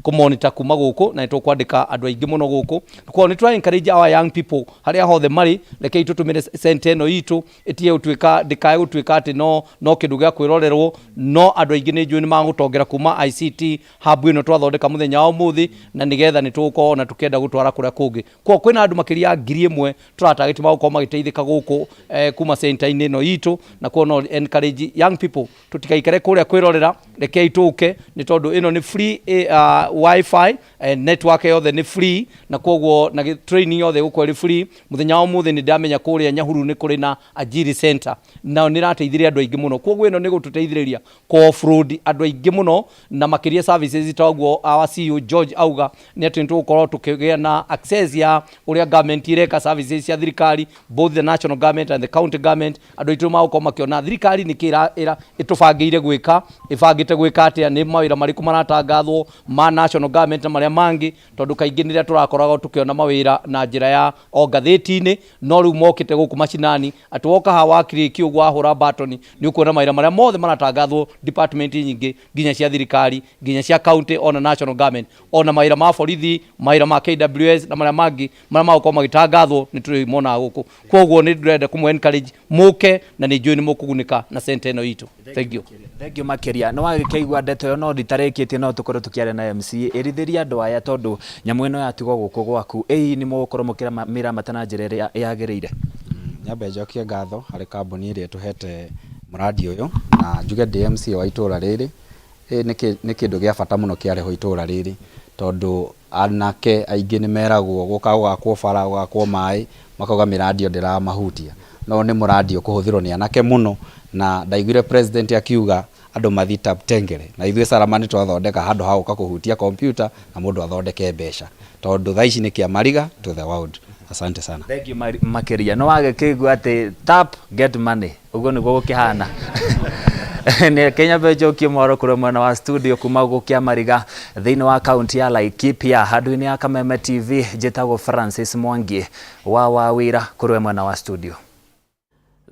kũmonitor kuma gũkũ, na nĩ tũkwandĩka andũ aingĩ mũno gũkũ. Koguo nĩ tũra encourage our young people harĩa hothe marĩ, rekei tũtũmĩre center ĩno itũ, ĩtige gũtuĩka, ndĩkae gũtuĩka atĩ no kĩndũ gĩa kwĩrorerwo. No andũ aingĩ nĩ njũĩ nĩ magũtongera kuma ICT hub ĩno twathondeka mũthenya wa ũmũthĩ, na nĩgetha nĩ tũgũkorwo na tũkĩenda gũtwara kũrĩa kũngĩ. Koguo kwĩna andũ makĩria ya 1000 tũratarget magũkorwo magĩteithĩka gũkũ kuma center-inĩ ĩno itũ. Na koguo no encourage young people tũtikaikare kũrĩa kwĩrorera, rekei tũke, nĩ tondũ ĩno nĩ free wifi, network yothe nĩ free, na koguo na training yothe ĩgũkorwo ĩrĩ free. Mũthenya wa ũmũthĩ nĩ ndamenya kũrĩa Nyahururu nĩ kũrĩ na Ajiri Center, nao nĩ ĩrateithirie andũ aingĩ mũno. Koguo ĩno nĩ gũtũteithĩrĩria kũ offload andũ aingĩ mũno, na makĩria services ta ũguo our CEO George auga nĩ atĩ nĩ tũgũkorwo tũkĩgĩa na access ya ũrĩa government ireka services cia thirikari, both the national government and the county government. Andũ aitũ magũkorwo makĩona thirikari nĩ kĩ ĩtũbangĩire gwĩka, ĩbangĩte gwĩka atĩa, nĩ mawĩra marĩkũ maratangathwo ma national government na marĩa mangĩ, tondũ kaingĩ nĩrĩa tũrakoragwo tũkĩona mawĩra na njĩra ya o ngathĩti-inĩ. No rĩu mokĩte gũkũ macinani atĩ woka haha wakirĩki ũguo wahũra batoni nĩ ũkuona mawĩra marĩa mothe maratangathwo department nyingĩ, nginya cia thirikari, nginya cia county, ona national government, ona mawĩra ma borithi, mawĩra ma KWS na marĩa mangĩ marĩa magũkorwo magĩtangathwo nĩ tũrĩmonaga gũkũ. Koguo nĩ ndĩrenda kũmũ encourage mũke, na nĩ njũĩ nĩ mũkũgunĩka na center ĩno itũ. Thank you. Thank you makĩria. Nĩ wagĩkĩigua ndeto ĩyo, no nditarĩkĩtie, no tũkorwo tũkĩaria na MC ĩrithĩria andũ aya, tondũ nyamũ ĩno yatigwo gũkũ gwaku ĩĩ nĩ mũgũkorwo mũkĩmĩramata na njĩra ĩrĩa yagĩrĩire. Nyambe njokie ngatho harĩ kambuni ĩrĩa ĩtũhete mũrandi ũyũ, na njuge ndĩ MCA wa itũra rĩrĩ. Ĩ nĩ kĩndũ gĩa bata mũno kĩarehwo itũra rĩrĩ, tondũ anake aingĩ nĩ meragwo gũka gũgakwo bara, gũgakwo maĩ, makauga mĩrandi ĩyo ndĩramahutia. No nĩ mũrandi ũkũhũthĩrwo nĩ anake mũno, na ndaiguire president akiuga andũ mathiĩ Taptengere, na ithuĩ Salama nĩ twathondeka handũ ha gũka kũhutia kompyuta na mũndũ athondeke mbeca, tondũ thaa ici nĩ Kĩamariga to the world. Asante sana. Thank you makĩria. Nĩ wagĩkĩigua atĩ tap get money, ũguo nĩguo gũkĩhana. Nĩ Kenya njokie mwaro kũrĩ mwena wa studio kuma gũkĩa thĩinĩ wa kaunti ya Laikipia, handũ-inĩ ya Kameme TV. Njĩtagwo Francis Mwangi wa wĩra kũrĩ mwena wa studio.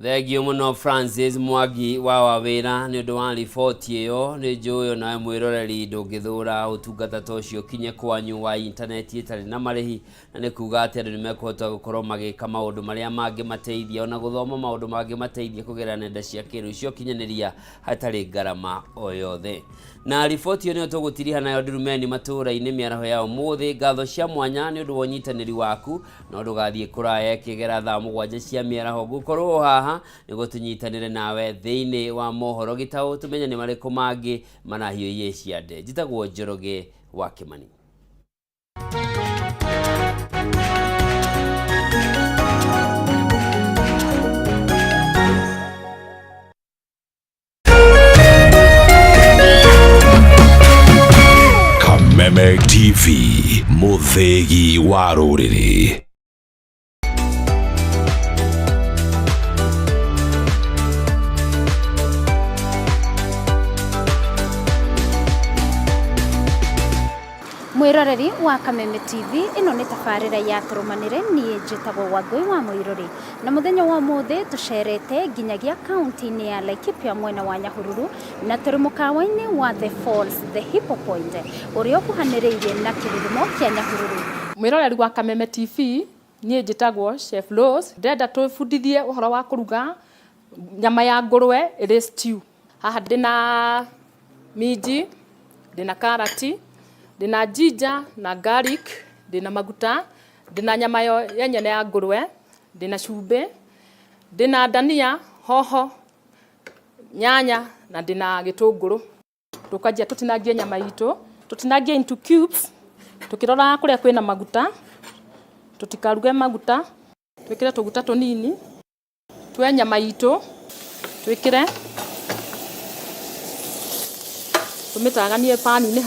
Thengio mũno Francis Mwangi wa wawĩra nĩ ũndũ wa riboti ĩyo. Nĩ njũĩ onawe mwĩroreri ndũngĩthũra ũtungata ta ũcio ũkinye kwanyu wa intaneti ĩtarĩ na marĩhi, na nĩ kuga atĩ andũ nĩ mekũhota gũkorwo magĩka maũndũ marĩa mangĩmateithia, ona gũthoma maũndũ mangĩmateithia kũgerera nenda cia kĩrĩu cia ũkinyanĩria hatarĩ ngarama o yothe. Na riboti ĩyo nĩyo tũgũtiriha nayo ndurumeni matũũra-inĩ mĩaraho ya ũmũthĩ. Ngatho cia mwanya nĩ ũndũ wa ũnyitanĩri waku, no ndũgathiĩ kũraya, ĩkĩgera thaa 7 cia mĩaraho ngũkorwo haha nĩguo tũnyitanĩre nawe thĩinĩ wa mohoro gĩtaũ, tũmenye nĩ marĩkũ mangĩ marahiũhie ciande. Njĩtagwo Njoroge wa Kĩmani. TV, mũthĩgi wa rũrĩrĩ. Mwiroreri wa Kameme TV, ĩno nĩ tabarĩra ya tũrũmanĩre. Niĩ njĩtagwo Wangũi wa Mũirũri, na mũthenya wa ũmũthĩ tũcerete nginyagia kaunti-inĩ ya Laikipia, mwena wa Nyahururu, na tũrĩ mũkawa-inĩ wa The Falls, The Hippo Point, ũrĩa ũkuhanĩrĩirie na kĩrurumo kĩa Nyahururu. Mwiroreri wa Kameme TV, niĩ njĩtagwo Chef Rose. Ndĩrenda tũbundithie ũhoro wa kũruga nyama ya ngũrwe ĩrĩ stew. Haha ndĩna minji, ndĩna karati, ndĩna ginger na garlic, ndĩna maguta, ndĩna nyama yo yenyene ya ngũrwe, ndĩna cumbĩ, ndĩna ndania, hoho, nyanya na ndĩna gĩtũngũrũ. Tũkanjia tũtinangie nyama itũ, tũtinangie into cubes, tũkĩroraga kũrĩa kwĩna maguta, tũtikaruge maguta, twĩkĩre tũguta tũnini, tuoe nyama itũ, twĩkĩre, tũmĩtaganie pan-inĩ.